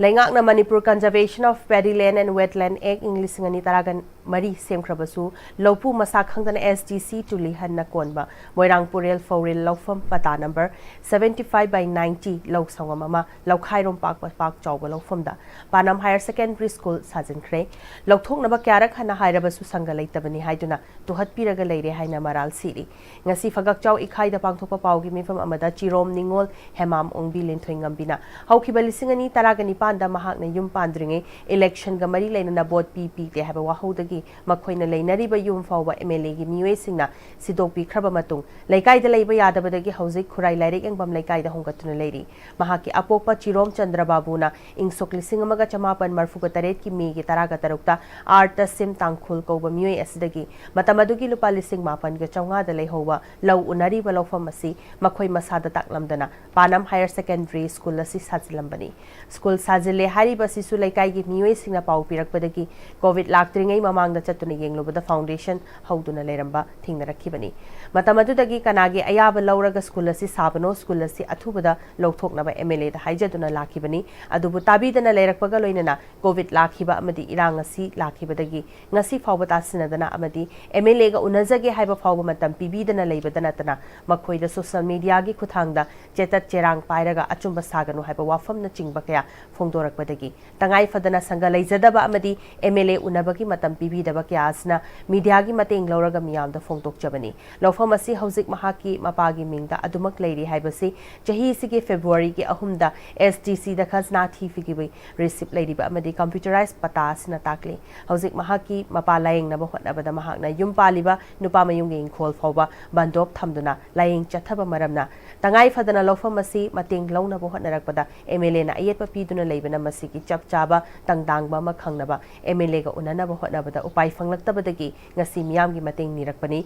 ꯂꯩꯉꯥꯛꯅ Manipur Conservation of Paddy Land and Wetland Act ꯏꯪ ꯂꯤꯁꯤꯡ ꯑꯅꯤ ꯇꯔꯥꯒ ꯃꯔꯤ ꯁꯦꯝꯈ꯭ꯔꯕꯁꯨ, ꯂꯧꯄꯨ ꯃꯁꯥ ꯈꯪꯗꯅ S D C ꯇꯨꯂꯤ ꯍꯟꯅ ꯀꯣꯟꯕ ꯃꯣꯏꯔꯥꯡ ꯄꯨꯔꯦꯜ ꯐꯧꯔꯤꯜ ꯂꯧꯐꯝ ꯄꯇꯥ number seventy five by ninety ꯂꯧ ꯁꯪꯉꯝ ꯑꯃ ꯂꯧꯈꯥꯏꯔꯣꯝ ꯄꯥꯛꯄ ꯄꯥꯛ ꯆꯥꯎꯕ ꯂꯧꯐꯝꯗ ꯄꯥꯅꯝ Higher Secondary School ꯁꯥꯖꯤꯟꯈ꯭ꯔꯦ꯫ ꯂꯧꯊꯣꯛꯅꯕ ꯀꯌꯥꯔꯛ ꯍꯟꯅ ꯍꯥꯏꯔꯕꯁꯨ ꯁꯪꯒ ꯂꯩꯇꯕꯅꯤ ꯍꯥꯏꯗꯨꯅ ꯇꯨꯍꯠꯄꯤꯔꯒ ꯂꯩꯔꯦ ꯍꯥꯏꯅ ꯃꯔꯥꯜ ꯁꯤꯔꯤ꯫ ꯉꯁꯤ ꯐꯒꯛꯆꯥꯎ ꯏꯈꯥꯏꯗ ꯄꯥꯡꯊꯣꯛꯄ ꯄꯥꯎꯒꯤ ꯃꯤꯐꯝ ꯑꯃꯗ ꯆꯤꯔꯣꯝ ꯅꯤꯉꯣꯜ ꯍꯦꯃꯥꯝ ꯑꯣꯡꯕꯤ ꯂꯤꯟꯊꯣꯏꯉꯝꯕꯤꯅ ꯍꯧꯈꯤꯕ ꯂꯤꯁꯤꯡ ꯑꯅꯤ ꯇꯔꯥꯒ ꯅꯤꯄꯥꯟꯗ ꯃꯍꯥꯛꯅ ꯌꯨꯝ ꯄꯥꯟꯗ꯭ꯔꯤꯉꯩ ꯏꯂꯦꯛꯁꯟꯒ ꯃꯔꯤ ꯂꯩꯅꯅ ꯚꯣꯠ ꯄꯤ ꯄꯤꯗꯦ ꯍꯥꯏꯕ ꯋꯥꯍꯧꯗꯒꯤ ꯃꯈꯣꯏꯅ ꯂꯩꯅꯔꯤꯕ ꯌꯨꯝ ꯐꯥꯎꯕ M L A ꯒꯤ ꯃꯤꯑꯣꯏꯁꯤꯡꯅ ꯁꯤꯗꯣꯛꯄꯤꯈ꯭ꯔꯕ ꯃꯇꯨꯡ, ꯂꯩꯀꯥꯏꯗ ꯂꯩꯕ ꯌꯥꯗꯕꯗꯒꯤ ꯍꯧꯖꯤꯛ ꯈꯨꯔꯥꯏ ꯂꯥꯏꯔꯤꯛ ꯌꯦꯡꯐꯝ ꯂꯩꯀꯥꯏꯗ ꯍꯣꯡꯒꯠꯇꯨꯅ ꯂꯩꯔꯤ꯫ ꯃꯍꯥꯛꯀꯤ ꯑꯄꯣꯛꯄ ꯆꯤꯔꯣꯝ ꯆꯟꯗ꯭ꯔ ꯕꯥꯕꯨꯅ ꯏꯪ ꯁꯣꯛ ꯂꯤꯁꯤꯡ ꯑꯃꯒ ꯆꯃꯥꯄꯟ ꯃꯔꯤꯐꯨꯒ ꯇꯔꯦꯠꯀꯤ ꯃꯦꯒꯤ ꯇꯔꯥꯒ ꯇꯔꯨꯛꯇ ꯑꯥꯔ ꯇꯁꯤꯝ ꯇꯥꯡꯈꯨꯜ ꯀꯧꯕ ꯃꯤꯑꯣꯏ ꯑꯁꯤꯗꯒꯤ ꯃꯇꯝ ꯑꯗꯨꯒꯤ ꯂꯨꯄꯥ ꯂꯤꯁꯤꯡ ꯃꯥꯄꯟꯒ ꯆꯥꯝꯃꯉꯥꯗ ꯂꯩꯍꯧꯕ ꯂꯧ ꯎꯅꯔꯤꯕ ꯂꯧꯐꯝ ꯑꯁꯤ ꯃꯈꯣꯏ ꯃꯁꯥꯗ ꯇꯥꯛꯂꯝꯗꯅ ꯄꯥꯅꯝ Higher Secondary School ꯑꯁꯤ ꯁꯥꯖꯤꯜꯂꯝꯕꯅꯤ꯫ ꯁ꯭ꯀꯨꯜ ꯊꯥꯖꯤꯜꯂꯦ ꯍꯥꯏꯔꯤꯕ ꯑꯁꯤꯁꯨ ꯂꯩꯀꯥꯏꯒꯤ ꯃꯤꯑꯣꯏꯁꯤꯡꯅ ꯄꯥꯎ ꯄꯤꯔꯛꯄꯗꯒꯤ COVID ꯂꯥꯛꯇ꯭ꯔꯤꯉꯩ ꯃꯃꯥꯡꯗ ꯆꯠꯇꯨꯅ ꯌꯦꯡꯂꯨꯕꯗ foundation ꯍꯧꯗꯨꯅ ꯂꯩꯔꯝꯕ ꯊꯦꯡꯅꯔꯛꯈꯤꯕꯅꯤ꯫ ꯃꯇꯝ ꯑꯗꯨꯗꯒꯤ ꯀꯅꯥꯒꯤ ꯑꯌꯥꯕ ꯂꯧꯔꯒ ꯁ꯭ꯀꯨꯜ ꯑꯁꯤ ꯁꯥꯕꯅꯣ, ꯁ꯭ꯀꯨꯜ ꯑꯁꯤ ꯑꯊꯨꯕꯗ ꯂꯧꯊꯣꯛꯅꯕ MLAꯗ ꯍꯥꯏꯖꯗꯨꯅ ꯂꯥꯛꯈꯤꯕꯅꯤ꯫ ꯑꯗꯨꯕꯨ ꯇꯥꯕꯤꯗꯅ ꯂꯩꯔꯛꯄꯒ ꯂꯣꯏꯅꯅ COVID ꯂꯥꯛꯈꯤꯕ ꯑꯃꯗꯤ ꯏꯔꯥꯡ ꯑꯁꯤ ꯂꯥꯛꯈꯤꯕꯗꯒꯤ ꯉꯁꯤ ꯐꯥꯎꯕ ꯇꯥꯁꯤꯟꯅꯗꯅ ꯑꯃꯗꯤ MLAꯒ ꯎꯅꯖꯒꯦ ꯍꯥꯏꯕ ꯐꯥꯎꯕ ꯃꯇꯝ ꯄꯤꯕꯤꯗꯅ ꯂꯩꯕꯗ ꯅꯠꯇꯅ ꯃꯈꯣꯏꯗ social mediaꯒꯤ ꯈꯨꯠꯊꯥꯡꯗ ꯆꯦꯇꯠ ꯆꯦꯔꯥꯡ ꯄꯥꯏꯔꯒ ꯑꯆꯨꯝꯕ ꯁꯥꯒꯅꯨ ꯍꯥꯏꯕ ꯋꯥꯐꯝꯅꯆꯤꯡꯕ ꯀꯌꯥ ꯐꯣꯡꯗꯣꯔꯛꯄꯗꯒꯤ ꯇꯉꯥꯏ ꯐꯗꯅ ꯁꯪꯒ ꯂꯩꯖꯗꯕ ꯑꯃꯗꯤ MLA ꯎꯅꯕꯒꯤ ꯃꯇꯝ ꯄꯤꯕꯤꯗꯕ ꯀꯌꯥ ꯑꯁꯤꯅ mediaꯒꯤ ꯃꯇꯦꯡ ꯂꯧꯔꯒ ꯃꯤꯌꯥꯝꯗ ꯐꯣꯡꯗꯣꯛꯆꯕꯅꯤ꯫ ꯂꯧꯐꯝ ꯑꯁꯤ ꯍꯧꯖꯤꯛ ꯃꯍꯥꯛꯀꯤ ꯃꯄꯥꯒꯤ ꯃꯤꯡꯗ ꯑꯗꯨꯃꯛ ꯂꯩꯔꯤ ꯍꯥꯏꯕꯁꯤ ꯆꯍꯤꯁꯤꯒꯤ Februaryꯒꯤ ꯑꯍꯨꯝꯗ SDCꯗ ꯈꯖꯅꯥ ꯊꯤꯕꯒꯤ receipt ꯂꯩꯔꯤꯕ ꯑꯃꯗꯤ computerized ꯄꯇꯥ ꯑꯁꯤꯅ ꯇꯥꯛꯂꯤ꯫ ꯍꯧꯖꯤꯛ ꯃꯍꯥꯛꯀꯤ ꯃꯄꯥ ꯂꯥꯌꯦꯡꯅꯕ ꯍꯣꯠꯅꯕꯗ ꯃꯍꯥꯛꯅ ꯌꯨꯝ ꯄꯥꯜꯂꯤꯕ ꯅꯨꯄꯥ ꯃꯌꯨꯝꯒꯤ ꯏꯪꯈꯣꯜ ꯐꯥꯎꯕ ꯕꯟꯗꯣꯞ ꯊꯝꯗꯨꯅ ꯂꯥꯌꯦꯡ ꯆꯠꯊꯕ ꯃꯔꯝꯅ ꯇꯉꯥꯏ ꯐꯗꯅ ꯂꯧꯐꯝ ꯑꯁꯤ ꯃꯇꯦꯡ ꯂꯧꯅꯕ ꯍꯣꯠꯅꯔꯛꯄꯗ MLAꯅ ꯑꯌꯦꯠꯄ ꯄꯤꯗꯨꯅ ꯂꯩꯕꯅ ꯃꯁꯤꯒꯤ ꯆꯞ ꯆꯥꯕ ꯇꯪꯗꯥꯡꯕ ꯑꯃ ꯈꯪꯅꯕ MLAꯒ ꯎꯅꯅꯕ ꯍꯣꯠꯅꯕꯗ ꯎꯄꯥꯏ ꯐꯪꯂꯛꯇꯕꯗꯒꯤ ꯉꯁꯤ ꯃꯤꯌꯥꯝꯒꯤ ꯃꯇꯦꯡ ꯅꯤꯔꯛꯄꯅꯤ꯫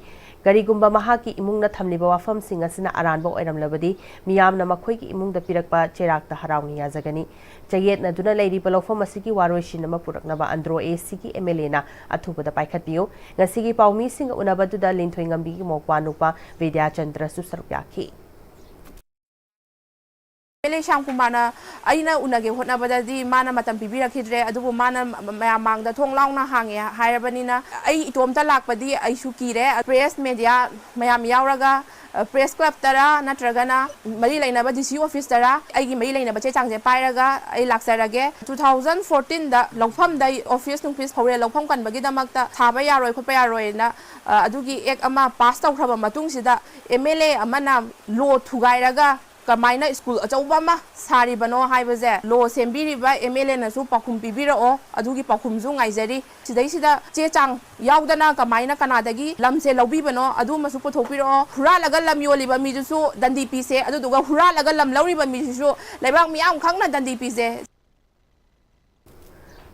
ꯀꯔꯤꯒꯨꯝꯕ ꯃꯍꯥꯛꯀꯤ ꯏꯃꯨꯡꯅ ꯊꯝꯂꯤꯕ ꯋꯥꯐꯝꯁꯤꯡ ꯑꯁꯤꯅ ꯑꯔꯥꯟꯕ ꯑꯣꯏꯔꯝꯂꯕꯗꯤ ꯃꯤꯌꯥꯝꯅ ꯃꯈꯣꯏꯒꯤ ꯏꯃꯨꯡꯗ ꯄꯤꯔꯛꯄ ꯆꯩꯔꯥꯛꯇ ꯍꯔꯥꯎꯅ ꯌꯥꯖꯒꯅꯤ꯫ ꯆꯌꯦꯠꯅꯗꯨꯅ ꯂꯩꯔꯤꯕ ꯂꯧꯐꯝ ꯑꯁꯤꯒꯤ ꯋꯥꯔꯣꯏꯁꯤꯟ ꯑꯃ ꯄꯨꯔꯛꯅꯕ ꯑꯟꯗ꯭ꯔꯣ ACꯒꯤ MLAꯅ ꯑꯊꯨꯕꯗ ꯄꯥꯏꯈꯠꯄꯤꯌꯨ꯫ ꯉꯁꯤꯒꯤ ꯄꯥꯎꯃꯤꯁꯤꯡꯒ ꯎꯅꯕꯗꯨꯗ ꯂꯤꯟꯊꯣꯏꯉꯝꯕꯤꯒꯤ ꯃꯧꯄ꯭ꯋꯥ ꯅꯨꯄꯥ ꯕꯤꯗ꯭ꯌꯥꯆꯟꯗ꯭ꯔꯁꯨ ꯁꯔꯨꯛ ꯌꯥꯈꯤ꯫ MLA ꯁ꯭ꯌꯥꯝꯀꯨꯃꯥꯔꯅ ꯑꯩꯅ ꯎꯅꯒꯦ ꯍꯣꯠꯅꯕꯗꯗꯤ ꯃꯥꯅ ꯃꯇꯝ ꯄꯤꯕꯤꯔꯛꯈꯤꯗ꯭ꯔꯦ, ꯑꯗꯨꯕꯨ ꯃꯥꯅ ꯃ-, ꯃꯌꯥꯝ ꯃꯥꯡꯗ ꯊꯣꯡ ꯂꯥꯎꯅ ꯍꯥꯡꯉꯦ ꯍꯥꯏꯔꯕꯅꯤꯅ ꯑꯩ ꯏꯇꯣꯝꯇ ꯂꯥꯛꯄꯗꯤ ꯑꯩꯁꯨ ꯀꯤꯔꯦ꯫ Press media ꯃꯌꯥꯝ ꯌꯥꯎꯔꯒ, ꯑ, Press Clubꯇꯔꯥ ꯅꯠꯇ꯭ꯔꯒꯅ ꯃꯔꯤ ꯂꯩꯅꯕ DC officeꯇꯔꯥ ꯑꯩꯒꯤ ꯃꯔꯤ ꯂꯩꯅꯕ ꯆꯦ ꯆꯥꯡꯁꯦ ꯄꯥꯏꯔꯒ ꯑꯩ ꯂꯥꯛꯆꯔꯒꯦ꯫ Two thousand fourteenꯗ ꯂꯧꯐꯝꯗ office ꯅꯨꯡꯐꯤꯁ ꯐꯧꯔꯦꯜ ꯂꯧꯐꯝ ꯀꯟꯕꯒꯤꯗꯃꯛꯇ ꯁꯥꯕ ꯌꯥꯔꯣꯏ ꯈꯣꯠꯄ ꯌꯥꯔꯣꯏꯅ, ꯑ, ꯑꯗꯨꯒꯤ act ꯑꯃ pass ꯇꯧꯈ꯭ꯔꯕ ꯃꯇꯨꯡꯁꯤꯗ MLA ꯑꯃꯅ law ꯊꯨꯒꯥꯏꯔꯒ ꯀꯃꯥꯏꯅ ꯁ꯭ꯀꯨꯜ ꯑꯆꯧꯕ ꯑꯃ ꯁꯥꯔꯤꯕꯅꯣ ꯍꯥꯏꯕꯁꯦ, law ꯁꯦꯝꯕꯤꯔꯤꯕ MLAꯅꯁꯨ ꯄꯥꯎꯈꯨꯝ ꯄꯤꯕꯤꯔꯛꯑꯣ, ꯑꯗꯨꯒꯤ ꯄꯥꯎꯈꯨꯝꯁꯨ ꯉꯥꯏꯖꯔꯤ꯫ ꯁꯤꯗꯩꯁꯤꯗ ꯆꯦ ꯆꯥꯡ ꯌꯥꯎꯗꯅ ꯀꯃꯥꯏꯅ ꯀꯅꯥꯗꯒꯤ ꯂꯝꯁꯦ ꯂꯧꯕꯤꯕꯅꯣ, ꯑꯗꯨꯃꯁꯨ ꯄꯨꯊꯣꯛꯄꯤꯔꯛꯑꯣ꯫ ꯍꯨꯔꯥꯜꯂꯒ ꯂꯝ ꯌꯣꯜꯂꯤꯕ ꯃꯤꯗꯨꯁꯨ ꯗꯟꯗꯤ ꯄꯤꯁꯦ, ꯑꯗꯨꯗꯨꯒ ꯍꯨꯔꯥꯜꯂꯒ ꯂꯝ ꯂꯧꯔꯤꯕ ꯃꯤꯗꯨꯁꯨ ꯂꯩꯕꯥꯛ ꯃꯤꯌꯥꯝ ꯈꯪꯅ ꯗꯟꯗꯤ ꯄꯤꯁꯦ꯫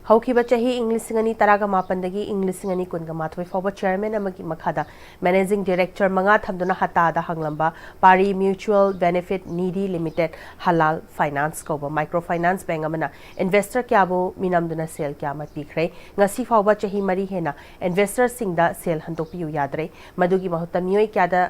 ꯍꯧꯈꯤꯕ ꯆꯍꯤ ꯏꯪ ꯂꯤꯁꯤꯡ ꯑꯅꯤ ꯇꯔꯥꯒ ꯃꯥꯄꯟꯗꯒꯤ ꯏꯪ ꯂꯤꯁꯤꯡ ꯑꯅꯤ ꯀꯨꯟꯒ ꯃꯥꯊꯣꯏ ꯐꯥꯎꯕ ꯆꯤꯌꯔꯃꯦꯟ ꯑꯃꯒꯤ ꯃꯈꯥꯗ ꯃꯦꯅꯦꯖꯤꯡ ꯗꯤꯔꯦꯛꯇꯔ ꯃꯉꯥ ꯊꯝꯗꯨꯅ ꯍꯇꯥꯗ ꯍꯥꯡꯂꯝꯕ ꯄꯥꯔꯤ ꯃ꯭ꯌꯨꯆꯨꯑꯦꯜ ꯕꯦꯅꯤꯐꯤꯠ ꯅꯤꯗꯤ ꯂꯤꯃꯤꯇꯦꯗ ꯍꯂꯥꯜ ꯐꯥꯏꯅꯥꯟꯁ ꯀꯧꯕ ꯃꯥꯏꯀ꯭ꯔꯣ ꯐꯥꯏꯅꯥꯟꯁ ꯕꯦꯡꯛ ꯑꯃꯅ ꯏꯟꯚꯦꯁꯇꯔ ꯀꯌꯥꯕꯨ ꯃꯤꯅꯝꯗꯨꯅ ꯁꯦꯜ ꯀꯌꯥ ꯑꯃ ꯄꯤꯈ꯭ꯔꯦ꯫ ꯉꯁꯤ ꯐꯥꯎꯕ ꯆꯍꯤ ꯃꯔꯤ ꯍꯦꯟꯅ ꯏꯟꯚꯦꯁꯇꯔꯁꯤꯡꯗ ꯁꯦꯜ ꯍꯟꯗꯣꯛꯄꯤꯌꯨ ꯌꯥꯗ꯭ꯔꯦ꯫ ꯃꯗꯨꯒꯤ ꯃꯍꯨꯠꯇ ꯃꯤꯑꯣꯏ ꯀꯌꯥꯗ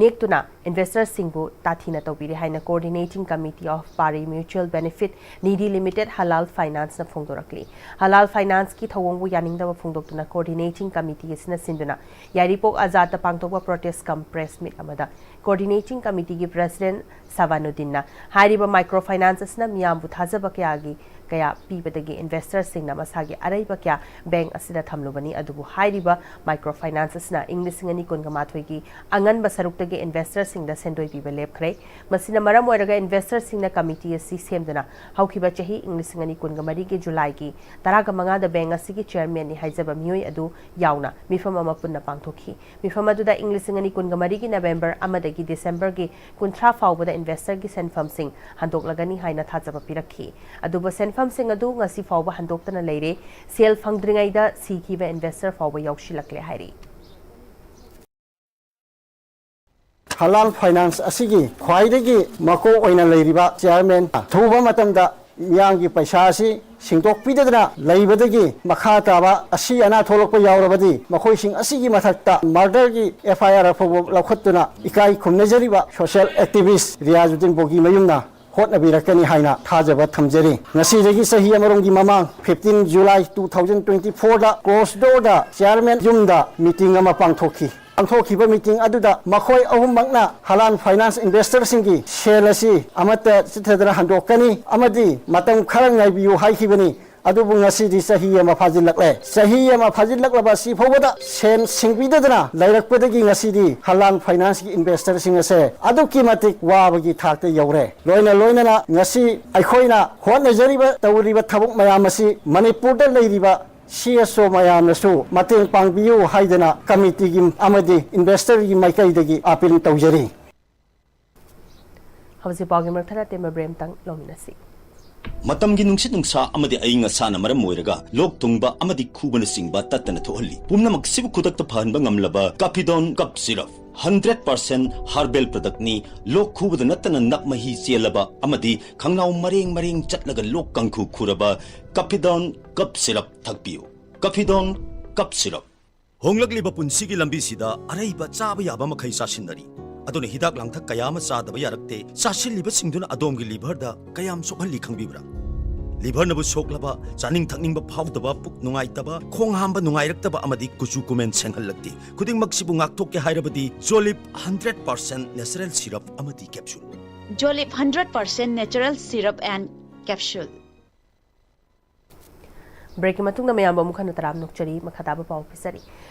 ꯅꯦꯛꯇꯨꯅ ꯏꯟꯚꯦꯁꯇꯔꯁꯤꯡꯕꯨ ꯇꯥꯊꯤꯅ ꯇꯧꯕꯤꯔꯦ ꯍꯥꯏꯅ Coordinating Committee of Pari Mutual Benefit Nidhi Limited Halal Finance ꯅ ꯐꯣꯡꯗꯣꯔꯛꯂꯤ꯫ ꯍꯂꯥꯜ ꯐꯥꯏꯅꯥꯟꯁꯀꯤ ꯊꯧꯑꯣꯡꯕꯨ ꯌꯥꯅꯤꯡꯗꯕ ꯐꯣꯡꯗꯣꯛꯇꯨꯅ ꯀꯣꯑꯣꯔꯗꯤꯅꯦꯇꯤꯡ ꯀꯃꯤꯇꯤ ꯑꯁꯤꯅ ꯁꯤꯟꯗꯨꯅ ꯌꯥꯏꯔꯤꯄꯣꯛ ꯑꯥꯖꯥꯗꯇ ꯄꯥꯡꯊꯣꯛꯄ ꯄ꯭ꯔꯣꯇꯦꯁ ꯀꯝ ꯄ꯭ꯔꯦꯁ ꯃꯤꯠ ꯑꯃꯗ ꯀꯣꯑꯣꯔꯗꯤꯅꯦꯇꯤꯡ ꯀꯃꯤꯇꯤꯒꯤ ꯄ꯭ꯔꯦꯁꯤꯗꯦꯟꯠ ꯁꯕꯥꯅꯨꯗꯤꯟꯅ ꯍꯥꯏꯔꯤꯕ ꯃꯥꯏꯀ꯭ꯔꯣ ꯐꯥꯏꯅꯥꯟꯁ ꯑꯁꯤꯅ ꯃꯤꯌꯥꯝꯕꯨ ꯊꯥꯖꯕ ꯀꯌꯥꯒꯤ ꯀꯌꯥ ꯄꯤꯕꯗꯒꯤ ꯏꯟꯚꯦꯁꯇꯔꯁꯤꯡꯅ ꯃꯁꯥꯒꯤ ꯑꯔꯩꯕ ꯀꯌꯥ ꯕꯦꯡꯛ ꯑꯁꯤꯗ ꯊꯝꯂꯨꯕꯅꯤ, ꯑꯗꯨꯕꯨ ꯍꯥꯏꯔꯤꯕ ꯃꯥꯏꯀ꯭ꯔꯣ ꯐꯥꯏꯅꯥꯟꯁ ꯑꯁꯤꯅ ꯏꯪ ꯂꯤꯁꯤꯡ ꯑꯅꯤ ꯀꯨꯟꯒ ꯃꯥꯊꯣꯏꯒꯤ ꯑꯉꯟꯕ ꯁꯔꯨꯛꯇꯒꯤ ꯏꯟꯚꯦꯁꯇꯔꯁꯤꯡꯗ ꯁꯦꯟꯗꯣꯏ ꯄꯤꯕ ꯂꯦꯞꯈ꯭ꯔꯦ꯫ ꯃꯁꯤꯅ ꯃꯔꯝ ꯑꯣꯏꯔꯒ ꯏꯟꯚꯦꯁꯇꯔꯁꯤꯡꯅ ꯀꯃꯤꯇꯤ ꯑꯁꯤ ꯁꯦꯝꯗꯨꯅ ꯍꯧꯈꯤꯕ ꯆꯍꯤ ꯏꯪ ꯂꯤꯁꯤꯡ ꯑꯅꯤ ꯀꯨꯟꯒ ꯃꯔꯤꯒꯤ ꯖꯨꯂꯥꯏꯒꯤ ꯇꯔꯥꯒ ꯃꯉꯥꯗ ꯕꯦꯡꯛ ꯑꯁꯤꯒꯤ ꯆꯤꯌꯔꯃꯦꯟꯅꯤ ꯍꯥꯏꯖꯕ ꯃꯤꯑꯣꯏ ꯑꯗꯨ ꯌꯥꯎꯅ ꯃꯤꯐꯝ ꯑꯃ ꯄꯨꯟꯅ ꯄꯥꯡꯊꯣꯛꯈꯤ꯫ ꯃꯤꯐꯝ ꯑꯗꯨꯗ ꯏꯪ ꯂꯤꯁꯤꯡ ꯑꯅꯤ ꯀꯨꯟꯒ ꯃꯔꯤꯒꯤ ꯅꯕꯦꯝꯕꯔ ꯑꯃꯗꯒꯤ ꯗꯤꯁꯦꯝꯕꯔꯒꯤ ꯀꯨꯟꯊ꯭ꯔꯥ ꯐꯥꯎꯕꯗ ꯏꯟꯚꯦꯁꯇꯔꯒꯤ ꯁꯦꯟꯐꯝꯁꯤꯡ ꯍꯟꯗꯣꯛꯂꯒꯅꯤ ꯍꯥꯏꯅ ꯊꯥꯖꯕ ꯄꯤꯔꯛꯈꯤ꯫ ꯑꯗꯨꯕꯨ ꯁꯦꯟꯐꯝꯁꯤꯡ ꯑꯗꯨ ꯉꯁꯤ ꯐꯥꯎꯕ ꯍꯟꯗꯣꯛꯇꯅ ꯂꯩꯔꯦ꯫ ꯁꯦꯜ ꯐꯪꯗ꯭ꯔꯤꯉꯩꯗ ꯁꯤꯈꯤꯕ ꯏꯟꯚꯦꯁꯇꯔ ꯐꯥꯎꯕ ꯌꯥꯎꯁꯤꯜꯂꯛꯂꯦ ꯍꯥꯏꯔꯤ꯫ ꯍꯂꯥꯜ ꯐꯥꯏꯅꯥꯟꯁ ꯑꯁꯤꯒꯤ ꯈ꯭ꯋꯥꯏꯗꯒꯤ ꯃꯀꯣꯛ ꯑꯣꯏꯅ ꯂꯩꯔꯤꯕ ꯆꯤꯌꯔꯃꯦꯟ ꯑꯊꯨꯕ ꯃꯇꯝꯗ ꯃꯤꯌꯥꯝꯒꯤ ꯄꯩꯁꯥ ꯑꯁꯤ ꯁꯤꯡꯗꯣꯛꯄꯤꯗꯗꯅ ꯂꯩꯕꯗꯒꯤ ꯃꯈꯥ ꯇꯥꯕ ꯑꯁꯤ ꯑꯅꯥ ꯊꯣꯛꯂꯛꯄ ꯌꯥꯎꯔꯕꯗꯤ ꯃꯈꯣꯏꯁꯤꯡ ꯑꯁꯤꯒꯤ ꯃꯊꯛꯇ ꯃꯔꯗꯔꯒꯤ ꯑꯦꯐ ꯑꯥꯏ ꯑꯥꯔ ꯐꯥꯎꯕ ꯂꯧꯈꯠꯇꯨꯅ ꯏꯀꯥꯏ ꯈꯨꯝꯅꯖꯔꯤꯕ ꯁꯣꯁꯤꯌꯦꯜ ꯑꯦꯛꯇꯤꯚꯤꯁ ꯔꯤꯌꯥꯖꯨꯗꯤꯟ ꯕꯣꯒꯤ ꯃꯌꯨꯝꯅ ꯍꯣꯠꯅꯕꯤꯔꯛꯀꯅꯤ ꯍꯥꯏꯅ ꯊꯥꯖꯕ ꯊꯝꯖꯔꯤ꯫ ꯉꯁꯤꯗꯒꯤ ꯆꯍꯤ ꯑꯃꯔꯣꯝꯒꯤ ꯃꯃꯥꯡ fifteen July two thousand twenty ꯐꯣꯔꯗ ꯀ꯭ꯂꯣꯁ ꯗꯣꯔꯗ ꯆꯤꯌꯔꯃꯦꯟ ꯌꯨꯝꯗ ꯃꯤꯇꯤꯡ ꯑꯃ ꯄꯥꯡꯊꯣꯛꯈꯤ꯫ ꯄꯥꯡꯊꯣꯛꯈꯤꯕ ꯃꯤꯇꯤꯡ ꯑꯗꯨꯗ ꯃꯈꯣꯏ ꯑꯍꯨꯝꯃꯛꯅ ꯍꯂꯥꯜ ꯐꯥꯏꯅꯥꯟꯁ ꯏꯟꯚꯦꯁꯇꯔꯁꯤꯡꯒꯤ ꯁꯦꯜ ꯑꯁꯤ ꯑꯃꯠꯇ ꯆꯤꯠꯊꯗꯅ ꯍꯟꯗꯣꯛꯀꯅꯤ ꯑꯃꯗꯤ ꯃꯇꯝ ꯈꯔ ꯉꯥꯏꯕꯤꯌꯨ ꯍꯥꯏꯈꯤꯕꯅꯤ꯫ ꯑꯗꯨꯕꯨ ꯉꯁꯤꯗꯤ ꯆꯍꯤ ꯑꯃ ꯐꯥꯖꯤꯜꯂꯛꯂꯦ꯫ ꯆꯍꯤ ꯑꯃ ꯐꯥꯖꯤꯜꯂꯛꯂꯕ ꯑꯁꯤ ꯐꯥꯎꯕꯗ ꯁꯦꯟ ꯁꯤꯡꯕꯤꯗꯗꯅ ꯂꯩꯔꯛꯄꯗꯒꯤ ꯉꯁꯤꯗꯤ ꯍꯂꯥꯜ ꯐꯥꯏꯅꯥꯟꯁꯀꯤ ꯏꯟꯚꯦꯁꯇꯔꯁꯤꯡ ꯑꯁꯦ ꯑꯗꯨꯛꯀꯤ ꯃꯇꯤꯛ ꯋꯥꯕꯒꯤ ꯊꯥꯛꯇ ꯌꯧꯔꯦ꯫ ꯂꯣꯏꯅ ꯂꯣꯏꯅꯅ ꯉꯁꯤ ꯑꯩꯈꯣꯏꯅ ꯍꯣꯠꯅꯖꯔꯤꯕ, ꯇꯧꯔꯤꯕ ꯊꯕꯛ ꯃꯌꯥꯝ ꯑꯁꯤ ꯃꯅꯤꯄꯨꯔꯗ ꯂꯩꯔꯤꯕ ꯁꯤ ꯑꯦꯁ ꯑꯣ ꯃꯌꯥꯝꯅꯁꯨ ꯃꯇꯦꯡ ꯄꯥꯡꯕꯤꯌꯨ ꯍꯥꯏꯗꯅ ꯀꯃꯤꯇꯤꯒꯤ ꯑꯃꯗꯤ ꯏꯟꯚꯦꯁꯇꯔꯒꯤ ꯃꯥꯏꯀꯩꯗꯒꯤ ꯑꯥꯄꯤꯜ ꯇꯧꯖꯔꯤ꯫ ꯍꯧꯖꯤꯛ ꯄꯥꯎꯒꯤ ꯃꯔꯛ ꯊꯠꯅ ꯇꯦꯟꯕ ꯕ꯭ꯔꯦꯛ ꯑꯃꯇꯪ ꯂꯧꯃꯤꯟꯅꯁꯤ꯫ ꯃꯇꯝꯒꯤ ꯅꯨꯡꯁꯤꯠ ꯅꯨꯡꯁꯥ ꯑꯃꯗꯤ ꯑꯏꯪ ꯑꯁꯥꯅ ꯃꯔꯝ ꯑꯣꯏꯔꯒ ꯂꯣꯛ ꯊꯨꯡꯕ ꯑꯃꯗꯤ ꯈꯨꯕꯅꯆꯤꯡꯕ ꯇꯠꯇꯅ ꯊꯣꯛꯍꯜꯂꯤ꯫ ꯄꯨꯝꯅꯃꯛꯁꯤꯕꯨ ꯈꯨꯗꯛꯇ ꯐꯍꯟꯕ ꯉꯝꯂꯕ Cappidone Cough Syrup, hundred percent herbal product ꯅꯤ꯫ ꯂꯣꯛ ꯈꯨꯕꯗ ꯅꯠꯇꯅ ꯅꯞ ꯃꯍꯤ ꯆꯦꯜꯂꯕ ꯑꯃꯗꯤ ꯈꯪꯅꯥꯎ ꯃꯔꯦꯡ ꯃꯔꯦꯡ ꯆꯠꯂꯒ ꯂꯣꯛ ꯀꯥꯡꯈꯨ ꯈꯨꯔꯕ Cappidone Cough Syrup ꯊꯛꯄꯤꯌꯨ꯫ Cappidone Cough Syrup꯫ ꯍꯣꯡꯂꯛꯂꯤꯕ ꯄꯨꯟꯁꯤꯒꯤ ꯂꯝꯕꯤꯁꯤꯗ ꯑꯔꯩꯕ ꯆꯥꯕ ꯌꯥꯕ ꯃꯈꯩ ꯆꯥꯁꯤꯟꯅꯔꯤ꯫ ꯑꯗꯨꯅ ꯍꯤꯗꯥꯛ ꯂꯥꯡꯊꯛ ꯀꯌꯥ ꯑꯃ ꯆꯥꯗꯕ ꯌꯥꯔꯛꯇꯦ꯫ ꯆꯥꯁꯤꯜꯂꯤꯕꯁꯤꯡꯗꯨꯅ ꯑꯗꯣꯝꯒꯤ liver ꯗ ꯀꯌꯥꯝ ꯁꯣꯛꯍꯜꯂꯤ ꯈꯪꯕꯤꯕ꯭ꯔꯥ? Liver ꯅꯕꯨ ꯁꯣꯛꯂꯕ, ꯆꯥꯅꯤꯡ ꯊꯛꯅꯤꯡꯕ ꯐꯥꯎꯗꯕ, ꯄꯨꯛ ꯅꯨꯡꯉꯥꯏꯇꯕ, ꯈꯣꯡ ꯍꯥꯝꯕ ꯅꯨꯡꯉꯥꯏꯔꯛꯇꯕ ꯑꯃꯗꯤ ꯀꯨꯆꯨ ꯀꯨꯃꯦꯟ ꯁꯦꯡꯍꯜꯂꯛꯇꯦ꯫ ꯈꯨꯗꯤꯡꯃꯛꯁꯤꯕꯨ ꯉꯥꯛꯊꯣꯛꯀꯦ ꯍꯥꯏꯔꯕꯗꯤ Jolib hundred percent natural syrup ꯑꯃꯗꯤ capsule꯫ Jolib hundred percent natural syrup and capsule꯫ Break ꯀꯤ ꯃꯇꯨꯡꯗ ꯃꯌꯥꯝꯕꯨ ꯑꯃꯨꯛ ꯍꯟꯅ ꯇꯔꯥꯝꯅ ꯑꯣꯛꯆꯔꯤ꯫ ꯃꯈꯥ ꯇꯥꯕ ꯄꯥꯎ ꯄꯤꯖꯔꯤ꯫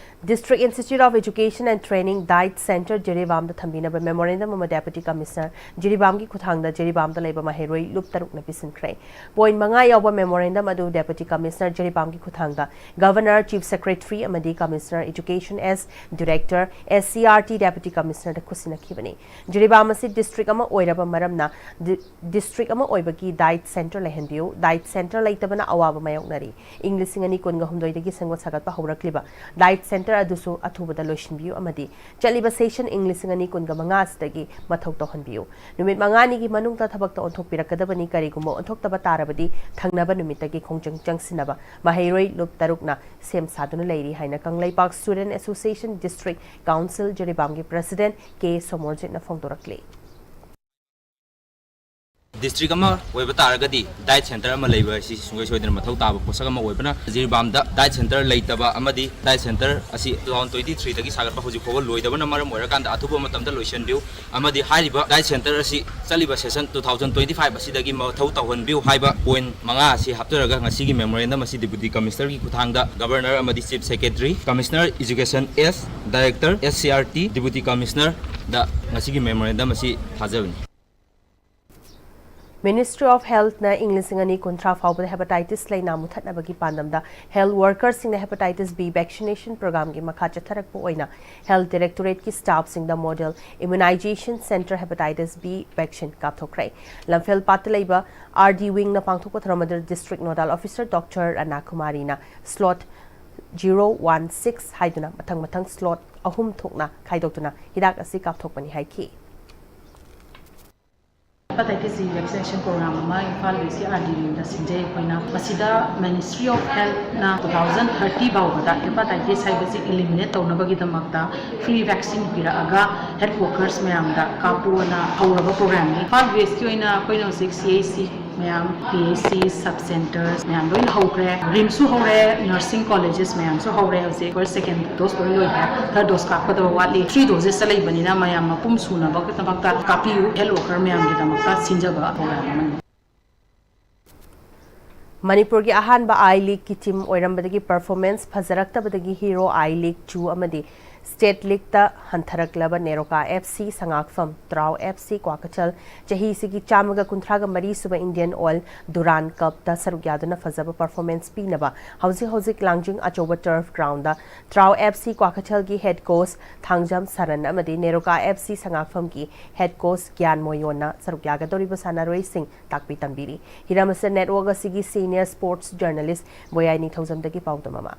District Institute of Education and Training Diet Center ꯖꯤꯔꯤꯕꯥꯝꯗ ꯊꯝꯕꯤꯅꯕ memorandum ꯑꯃ Deputy Commissioner ꯖꯤꯔꯤꯕꯥꯝꯒꯤ ꯈꯨꯠꯊꯥꯡꯗ ꯖꯤꯔꯤꯕꯥꯝꯗ ꯂꯩꯕ ꯃꯍꯩꯔꯣꯏ ꯂꯨꯞ ꯇꯔꯨꯛꯅ ꯄꯤꯁꯤꯟꯈ꯭ꯔꯦ꯫ Point ꯃꯉꯥ ꯌꯥꯎꯕ memorandum ꯑꯗꯨ Deputy Commissioner ꯖꯤꯔꯤꯕꯥꯝꯒꯤ ꯈꯨꯠꯊꯥꯡꯗ Governor, Chief Secretary ꯑꯃꯗꯤ Commissioner Education S, Director S C R T Deputy Commissioner ꯗ ꯈꯨꯠꯁꯤꯟꯅꯈꯤꯕꯅꯤ꯫ ꯖꯤꯔꯤꯕꯥꯝ ꯑꯁꯤ district ꯑꯃ ꯑꯣꯏꯔꯕ ꯃꯔꯝꯅ ꯗꯤ-, district ꯑꯃ ꯑꯣꯏꯕꯒꯤ diet center ꯂꯩꯍꯟꯕꯤꯌꯨ꯫ Diet center ꯂꯩꯇꯕꯅ ꯑꯋꯥꯕ ꯃꯥꯌꯣꯛꯅꯔꯤ꯫ ꯏꯪ ꯂꯤꯁꯤꯡ ꯑꯅꯤ ꯀꯨꯟꯒ ꯍꯨꯝꯗꯣꯏꯗꯒꯤ ꯁꯦꯝꯒꯠ ꯁꯥꯒꯠꯄ ꯍꯧꯔꯛꯂꯤꯕ diet center ꯑꯗꯨꯁꯨ ꯑꯊꯨꯕꯗ ꯂꯣꯏꯁꯤꯟꯕꯤꯌꯨ ꯑꯃꯗꯤ ꯆꯠꯂꯤꯕ session ꯏꯪ ꯂꯤꯁꯤꯡ ꯑꯅꯤ ꯀꯨꯟꯒ ꯃꯉꯥ ꯑꯁꯤꯗꯒꯤ ꯃꯊꯧ ꯇꯧꯍꯟꯕꯤꯌꯨ꯫ ꯅꯨꯃꯤꯠ ꯃꯉꯥꯅꯤꯒꯤ ꯃꯅꯨꯡꯗ ꯊꯕꯛꯇ ꯑꯣꯟꯊꯣꯛꯄꯤꯔꯛꯀꯗꯕꯅꯤ꯫ ꯀꯔꯤꯒꯨꯝꯕ ꯑꯣꯟꯊꯣꯛꯇꯕ ꯇꯥꯔꯕꯗꯤ ꯊꯪꯅꯕ ꯅꯨꯃꯤꯠꯇꯒꯤ ꯈꯣꯡꯖꯪ ꯆꯪꯁꯤꯟꯅꯕ ꯃꯍꯩꯔꯣꯏ ꯂꯨꯞ ꯇꯔꯨꯛꯅ ꯁꯦꯝ ꯁꯥꯗꯨꯅ ꯂꯩꯔꯤ ꯍꯥꯏꯅ Kangleipak Student Association District Council ꯖꯤꯔꯤꯕꯥꯝꯒꯤ President ꯀꯦ ꯁꯣꯃꯣꯔꯖꯤꯠꯅ ꯐꯣꯡꯗꯣꯔꯛꯂꯤ꯫ District ꯑꯃ ꯑꯣꯏꯕ ꯇꯥꯔꯒꯗꯤ diet center ꯑꯃ ꯂꯩꯕ ꯑꯁꯤ ꯁꯨꯡꯁꯣꯏ ꯁꯣꯏꯗꯅ ꯃꯊꯧ ꯇꯥꯕ ꯄꯣꯠꯁꯛ ꯑꯃ ꯑꯣꯏꯕꯅ, ꯖꯤꯔꯤꯕꯥꯝꯗ diet center ꯂꯩꯇꯕ ꯑꯃꯗꯤ diet center ꯑꯁꯤ two thousand twenty-three ꯗꯒꯤ ꯁꯥꯒꯠꯄ ꯍꯧꯖꯤꯛ ꯐꯥꯎꯕ ꯂꯣꯏꯗꯕꯅ ꯃꯔꯝ ꯑꯣꯏꯔꯀꯥꯟꯗ ꯑꯊꯨꯕ ꯃꯇꯝꯗ ꯂꯣꯏꯁꯤꯟꯕꯤꯌꯨ ꯑꯃꯗꯤ ꯍꯥꯏꯔꯤꯕ diet center ꯑꯁꯤ ꯆꯠꯂꯤꯕ session two thousand twenty-five ꯑꯁꯤꯗꯒꯤ ꯃꯊꯧ ꯇꯧꯍꯟꯕꯤꯌꯨ ꯍꯥꯏꯕ point ꯃꯉꯥ ꯑꯁꯤ ꯍꯥꯞꯆꯔꯒ ꯉꯁꯤꯒꯤ memorandum ꯑꯁꯤ Deputy Commissioner ꯒꯤ ꯈꯨꯠꯊꯥꯡꯗ Governor ꯑꯃꯗꯤ Chief Secretary, Commissioner Education S, Director S C R T, Deputy Commissioner ꯗ ꯉꯁꯤꯒꯤ memorandum ꯑꯁꯤ ꯊꯥꯖꯕꯅꯤ꯫ Ministry of Health ꯅ ꯏꯪ ꯂꯤꯁꯤꯡ ꯑꯅꯤ ꯀꯨꯟꯊ꯭ꯔꯥ ꯐꯥꯎꯕꯗ hepatitis ꯂꯩꯅꯥ ꯃꯨꯊꯠꯅꯕꯒꯤ ꯄꯥꯟꯗꯝꯗ health worker ꯁꯤꯡꯅ hepatitis B vaccination program ꯒꯤ ꯃꯈꯥ ꯆꯠꯊꯔꯛꯄ ꯑꯣꯏꯅ Health Directorate ꯀꯤ staff ꯁꯤꯡꯗ model immunization center hepatitis B vaccine ꯀꯥꯞꯊꯣꯛꯈ꯭ꯔꯦ꯫ ꯂꯝꯐꯦꯜ ꯄꯥꯠꯇ ꯂꯩꯕ R D wing ꯅ ꯄꯥꯡꯊꯣꯛꯄ ꯊꯧꯔꯝ ꯑꯗꯨꯗ District Nodal Officer Doctor ꯔꯅꯥ ꯀꯨꯃꯥꯔꯤꯅ slot zero one six ꯍꯥꯏꯗꯨꯅ ꯃꯊꯪ ꯃꯊꯪ slot ꯑꯍꯨꯝ ꯊꯣꯛꯅ ꯈꯥꯏꯗꯣꯛꯇꯨꯅ ꯍꯤꯗꯥꯛ ꯑꯁꯤ ꯀꯥꯞꯊꯣꯛꯄꯅꯤ ꯍꯥꯏꯈꯤ꯫ Hepatitis C vaccination program ꯑꯃ ꯏꯝꯐꯥꯜ ꯋꯦꯁꯀꯤ R D wing ꯗ ꯁꯤꯟꯖꯩ ꯑꯩꯈꯣꯏꯅ꯫ ꯃꯁꯤꯗ Ministry of Health ꯅ two thousand thirty ꯐꯥꯎꯕꯗ hepatitis ꯍꯥꯏꯕꯁꯤ eliminate ꯇꯧꯅꯕꯒꯤꯗꯃꯛꯇ free vaccine ꯄꯤꯔꯛꯑꯒ health workers ꯃꯌꯥꯝꯗ ꯀꯥꯞꯄꯨꯅ ꯍꯧꯔꯕ program ꯅꯤ꯫ ꯏꯝꯐꯥꯜ ꯋꯦꯁꯀꯤ ꯑꯣꯏꯅ ꯑꯩꯈꯣꯏꯅ ꯍꯧꯖꯤꯛ C H C ꯃꯌꯥꯝ, P H C, sub centers ꯃꯌꯥꯝ ꯂꯣꯏꯅ ꯍꯧꯈ꯭ꯔꯦ꯫ RIMS ꯁꯨ ꯍꯧꯔꯦ, nursing colleges ꯃꯌꯥꯝꯁꯨ ꯍꯧꯔꯦ꯫ ꯍꯧꯖꯤꯛ first, second dose ꯂꯣꯏ ꯂꯣꯏꯈ꯭ꯔꯦ꯫ Third dose ꯀꯥꯞꯀꯗꯕ ꯋꯥꯠꯂꯤ꯫ Three doses ꯇ ꯂꯩꯕꯅꯤꯅ ꯃꯌꯥꯝ ꯃꯄꯨꯝ ꯁꯨꯅꯕꯒꯤꯗꯃꯛꯇ ꯀꯥꯞꯄꯤꯌꯨ꯫ Health worker ꯃꯌꯥꯝꯒꯤꯗꯃꯛꯇ ꯁꯤꯟꯖꯕ program ꯑꯃꯅꯤ꯫ ꯃꯅꯤꯄꯨꯔꯒꯤ ꯑꯍꯥꯟꯕ I League ꯀꯤ team ꯑꯣꯏꯔꯝꯕꯗꯒꯤ performance ꯐꯖꯔꯛꯇꯕꯗꯒꯤ Hero I League two ꯑꯃꯗꯤ State League ꯇ ꯍꯟꯊꯔꯛꯂꯕ NEROCA F C ꯁꯉꯥꯛꯐꯝ, ꯇ꯭ꯔꯥꯎ F C Kwakeithel, ꯆꯍꯤꯁꯤꯒꯤ ꯆꯥꯝꯃꯒ ꯀꯨꯟꯊ꯭ꯔꯥꯒ ꯃꯔꯤ ꯁꯨꯕ Indian Oil Durand Cup ꯇ ꯁꯔꯨꯛ ꯌꯥꯗꯨꯅ ꯐꯖꯕ performance ꯄꯤꯅꯕ ꯍꯧꯖꯤꯛ ꯍꯧꯖꯤꯛ ꯂꯥꯡꯖꯤꯡ ꯑꯆꯧꯕ turf ground ꯗ ꯇ꯭ꯔꯥꯎ F C ꯀ꯭ꯋꯥꯀꯩꯊꯦꯜꯒꯤ head coach Thangjam ꯁꯔꯟ ꯑꯃꯗꯤ NEROCA F C ꯁꯉꯥꯛꯐꯝꯒꯤ head coach ꯒ꯭ꯌꯥꯟ ꯃꯣꯌꯣꯟꯅ ꯁꯔꯨꯛ ꯌꯥꯒꯗꯧꯔꯤꯕ ꯁꯥꯟꯅꯔꯣꯏꯁꯤꯡ ꯇꯥꯛꯄꯤ ꯇꯝꯕꯤꯔꯤ꯫ ꯍꯤꯔꯝ ꯑꯁꯤꯗ network ꯑꯁꯤꯒꯤ senior sports journalist ꯕꯣꯌꯥꯏ ꯅꯤꯡꯊꯧꯖꯝꯗꯒꯤ ꯄꯥꯎꯗꯝ ꯑꯃ꯫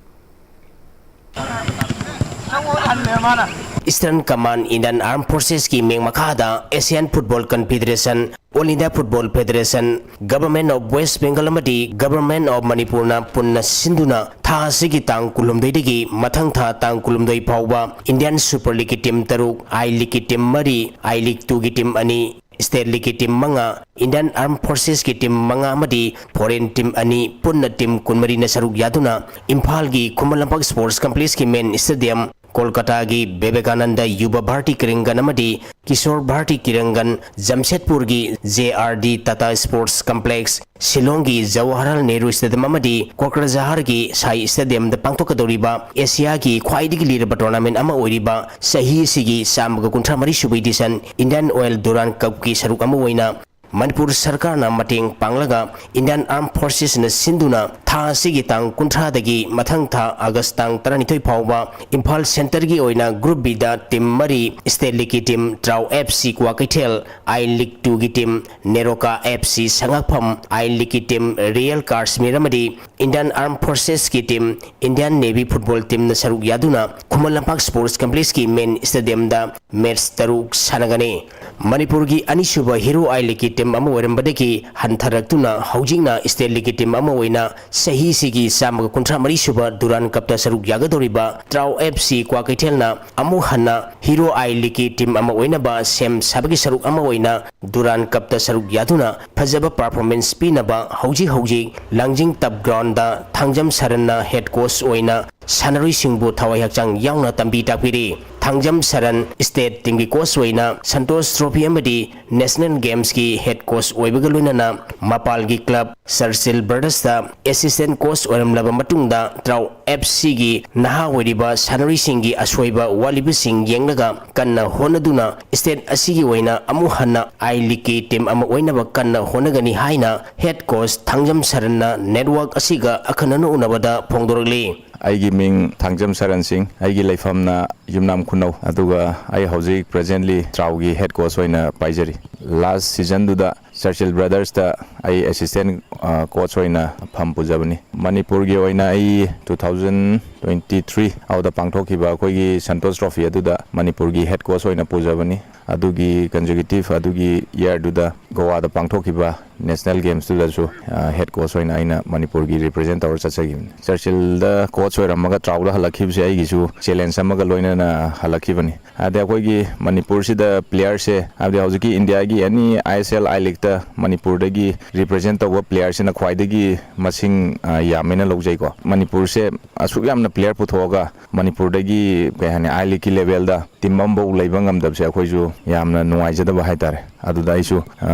Eastern Command Indian Armed Forces ꯀꯤ ꯃꯤꯡ ꯃꯈꯥꯗ Asian Football Confederation, All India Football Federation, Government of West Bengal ꯑꯃꯗꯤ Government of ꯃꯅꯤꯄꯨꯔꯅ ꯄꯨꯟꯅ ꯁꯤꯟꯗꯨꯅ ꯊꯥ ꯑꯁꯤꯒꯤ ꯇꯥꯡ ꯀꯨꯟꯍꯨꯝꯗꯣꯏꯗꯒꯤ ꯃꯊꯪ ꯊꯥ ꯇꯥꯡ ꯀꯨꯟꯍꯨꯝꯗꯣꯏ ꯐꯥꯎꯕ Indian Super League ꯀꯤ team ꯇꯔꯨꯛ, I League ꯀꯤ team ꯃꯔꯤ, I League two ꯒꯤ team ꯑꯅꯤ, State League ꯀꯤ team ꯃꯉꯥ, Indian Armed Forces ꯀꯤ team ꯃꯉꯥ ꯑꯃꯗꯤ foreign team ꯑꯅꯤ, ꯄꯨꯟꯅ team ꯀꯨꯟꯃꯔꯤꯅ ꯁꯔꯨꯛ ꯌꯥꯗꯨꯅ ꯏꯝꯐꯥꯜꯒꯤ ꯈꯨꯃꯟ ꯂꯝꯄꯥꯛ Sports Complex ꯀꯤ main stadium, ꯀꯣꯜꯀꯇꯥꯒꯤ ꯕꯤꯕꯦꯀꯥꯅꯟꯗ ꯌꯨꯕ ꯚꯥꯔꯇꯤ ꯀ꯭ꯔꯤꯡꯒꯟ ꯑꯃꯗꯤ Kishore Bharti ꯀ꯭ꯔꯤꯡꯒꯟ, ꯖꯝꯁꯦꯗꯄꯨꯔꯒꯤ J R D Tata Sports Complex, ꯁꯤꯂꯣꯡꯒꯤ Jawaharlal Nehru Stadium ꯑꯃꯗꯤ ꯀꯣꯀ꯭ꯔꯖꯍꯥꯔꯒꯤ ꯁꯥꯏ Stadium ꯗ ꯄꯥꯡꯊꯣꯛꯀꯗꯧꯔꯤꯕ ꯑꯦꯁꯤꯌꯥꯒꯤ ꯈ꯭ꯋꯥꯏꯗꯒꯤ ꯂꯤꯔꯕ tournament ꯑꯃ ꯑꯣꯏꯔꯤꯕ ꯆꯍꯤ ꯑꯁꯤꯒꯤ ꯆꯥꯝꯃꯒ ꯀꯨꯟꯊ꯭ꯔꯥ ꯃꯔꯤ ꯁꯨꯕ edition Indian Oil Durand Cup ꯀꯤ ꯁꯔꯨꯛ ꯑꯃ ꯑꯣꯏꯅ ꯃꯅꯤꯄꯨꯔ ꯁꯔꯀꯥꯔꯅ ꯃꯇꯦꯡ ꯄꯥꯡꯂꯒ Indian Armed Forcesꯅ ꯁꯤꯟꯗꯨꯅ ꯊꯥ ꯑꯁꯤꯒꯤ ꯇꯥꯡ ꯀꯨꯟꯊ꯭ꯔꯥꯗꯒꯤ ꯃꯊꯪ ꯊꯥ ꯑꯥꯒꯁ ꯇꯥꯡ ꯇꯔꯥꯅꯤꯊꯣꯏ ꯐꯥꯎꯕ ꯏꯝꯐꯥꯜ centreꯒꯤ ꯑꯣꯏꯅ Group Bꯗ team ꯃꯔꯤ, State Leagueꯀꯤ team ꯇ꯭ꯔꯥꯎ F C Kwakeithel, I League twoꯒꯤ team NEROCA F C ꯁꯉꯥꯛꯐꯝ, I Leagueꯀꯤ team Real Kashmir ꯑꯃꯗꯤ Indian Armed Forcesꯀꯤ team Indian Navy football teamꯅ ꯁꯔꯨꯛ ꯌꯥꯗꯨꯅ Khuman Lampak Sports Complexꯀꯤ main stadiumꯗ match ꯇꯔꯨꯛ ꯁꯥꯟꯅꯒꯅꯤ꯫ ꯃꯅꯤꯄꯨꯔꯒꯤ ꯑꯅꯤꯁꯨꯕ Hero I Leagueꯀꯤ team ꯑꯃ ꯑꯣꯏꯔꯝꯕꯗꯒꯤ ꯍꯟꯊꯔꯛꯇꯨꯅ ꯍꯧꯖꯤꯛꯅ State Leagueꯀꯤ team ꯑꯃ ꯑꯣꯏꯅ ꯆꯍꯤꯁꯤꯒꯤ ꯆꯥꯝꯃꯒ ꯀꯨꯟꯊ꯭ꯔꯥ ꯃꯔꯤ ꯁꯨꯕ Durand Cupꯇ ꯁꯔꯨꯛ ꯌꯥꯒꯗꯧꯔꯤꯕ ꯇ꯭ꯔꯥꯎ F C ꯀ꯭ꯋꯥꯀꯩꯊꯦꯜꯅ ꯑꯃꯨꯛ ꯍꯟꯅ Hero I Leagueꯀꯤ team ꯑꯃ ꯑꯣꯏꯅꯕ ꯁꯦꯝ ꯁꯥꯕꯒꯤ ꯁꯔꯨꯛ ꯑꯃ ꯑꯣꯏꯅ Durand Cupꯇ ꯁꯔꯨꯛ ꯌꯥꯗꯨꯅ ꯐꯖꯕ performance ꯄꯤꯅꯕ ꯍꯧꯖꯤꯛ ꯍꯧꯖꯤꯛ ꯂꯥꯡꯖꯤꯡ turf groundꯗ ꯊꯥꯡꯖꯝ ꯁꯔꯟꯅ head coach ꯑꯣꯏꯅ ꯁꯥꯟꯅꯔꯣꯏꯁꯤꯡꯕꯨ ꯊꯋꯥꯏ ꯍꯛꯆꯥꯡ ꯌꯥꯎꯅ ꯇꯝꯕꯤ ꯇꯥꯛꯄꯤꯔꯤ꯫ ꯊꯥꯡꯖꯝ ꯁꯔꯟ state teamꯒꯤ coach ꯑꯣꯏꯅ Santosh Trophy ꯑꯃꯗꯤ National Gamesꯀꯤ head coach ꯑꯣꯏꯕꯒ ꯂꯣꯏꯅꯅ ꯃꯄꯥꯜꯒꯤ club Churchill Brothersꯇ assistant coach ꯑꯣꯏꯔꯝꯂꯕ ꯃꯇꯨꯡꯗ ꯇ꯭ꯔꯥꯎ F Cꯒꯤ ꯅꯍꯥ ꯑꯣꯏꯔꯤꯕ ꯁꯥꯟꯅꯔꯣꯏꯁꯤꯡꯒꯤ ꯑꯁꯣꯏꯕ ꯋꯥꯠꯂꯤꯕꯁꯤꯡ ꯌꯦꯡꯂꯒ ꯀꯟꯅ ꯍꯣꯠꯅꯗꯨꯅ state ꯑꯁꯤꯒꯤ ꯑꯣꯏꯅ ꯑꯃꯨꯛ ꯍꯟꯅ I Leagueꯀꯤ team ꯑꯃ ꯑꯣꯏꯅꯕ ꯀꯟꯅ ꯍꯣꯠꯅꯒꯅꯤ ꯍꯥꯏꯅ head coach ꯊꯥꯡꯖꯝ ꯁꯔꯟꯅ network ꯑꯁꯤꯒ ꯑꯈꯟꯅꯅ ꯎꯅꯕꯗ ꯐꯣꯡꯗꯣꯔꯛꯂꯤ꯫ ꯑꯩꯒꯤ ꯃꯤꯡ ꯊꯥꯡꯖꯝ ꯁꯔꯟ ꯁꯤꯡ, ꯑꯩꯒꯤ ꯂꯩꯐꯝꯅ ꯌꯨꯝꯅꯥꯝ ꯈꯨꯅꯧ, ꯑꯗꯨꯒ ꯑꯩ ꯍꯧꯖꯤꯛ presently ꯇ꯭ꯔꯥꯎꯒꯤ head coach ꯑꯣꯏꯅ ꯄꯥꯏꯖꯔꯤ꯫ Last seasonꯗꯨꯗ Churchill Brothersꯇ ꯑꯩ assistant, ꯑ, coach ꯑꯣꯏꯅ ꯐꯝ ꯄꯨꯖꯕꯅꯤ꯫ ꯃꯅꯤꯄꯨꯔꯒꯤ ꯑꯣꯏꯅ ꯑꯩ two thousand twenty three ꯑꯗꯨꯗ ꯄꯥꯡꯊꯣꯛꯈꯤꯕ ꯑꯩꯈꯣꯏꯒꯤ Santosh Trophy ꯑꯗꯨꯗ ꯃꯅꯤꯄꯨꯔꯒꯤ head coach ꯑꯣꯏꯅ ꯄꯨꯖꯕꯅꯤ꯫ ꯑꯗꯨꯒꯤ consecutive ꯑꯗꯨꯒꯤ yearꯗꯨꯗ ꯒꯣꯋꯥꯗ ꯄꯥꯡꯊꯣꯛꯈꯤꯕ national gamesꯇꯨꯗꯁꯨ, ꯑ, head coach ꯑꯣꯏꯅ ꯑꯩꯅ ꯃꯅꯤꯄꯨꯔꯒꯤ represent ꯇꯧꯔ ꯆꯠꯆꯈꯤꯕꯅꯤ꯫ Churchillꯗ coach ꯑꯣꯏꯔꯝꯃꯒ ꯇ꯭ꯔꯥꯎꯗ ꯍꯜꯂꯛꯈꯤꯕꯁꯦ ꯑꯩꯒꯤꯁꯨ challenge ꯑꯃꯒ ꯂꯣꯏꯅꯅ ꯍꯜꯂꯛꯈꯤꯕꯅꯤ꯫ ꯍꯥꯏꯗꯤ ꯑꯩꯈꯣꯏꯒꯤ ꯃꯅꯤꯄꯨꯔꯁꯤꯗ playerꯁꯦ, ꯍꯥꯏꯕꯗꯤ ꯍꯧꯖꯤꯛꯀꯤ Indiaꯒꯤ any I S L I Leagueꯇ ꯃꯅꯤꯄꯨꯔꯗꯒꯤ represent ꯇꯧꯕ playerꯁꯤꯅ ꯈ꯭ꯋꯥꯏꯗꯒꯤ ꯃꯁꯤꯡ, ꯑ, ꯌꯥꯝꯃꯦꯅ ꯂꯧꯖꯩꯀꯣ꯫ ꯃꯅꯤꯄꯨꯔꯁꯦ ꯑꯁꯨꯛ ꯌꯥꯝꯅ player ꯄꯨꯊꯣꯛꯑꯒ ꯃꯅꯤꯄꯨꯔꯗꯒꯤ, ꯀꯩ ꯍꯥꯏꯅꯤ, I Leagueꯀꯤ levelꯗ ꯇꯤꯝ ꯑꯃꯐꯥꯎ ꯂꯩꯕ ꯉꯝꯗꯕꯁꯦ ꯑꯩꯈꯣꯏꯁꯨ ꯌꯥꯝꯅ ꯅꯨꯡꯉꯥꯏꯖꯗꯕ ꯍꯥꯏꯇꯥꯔꯦ꯫ ꯑꯗꯨꯗ ꯑꯩꯁꯨ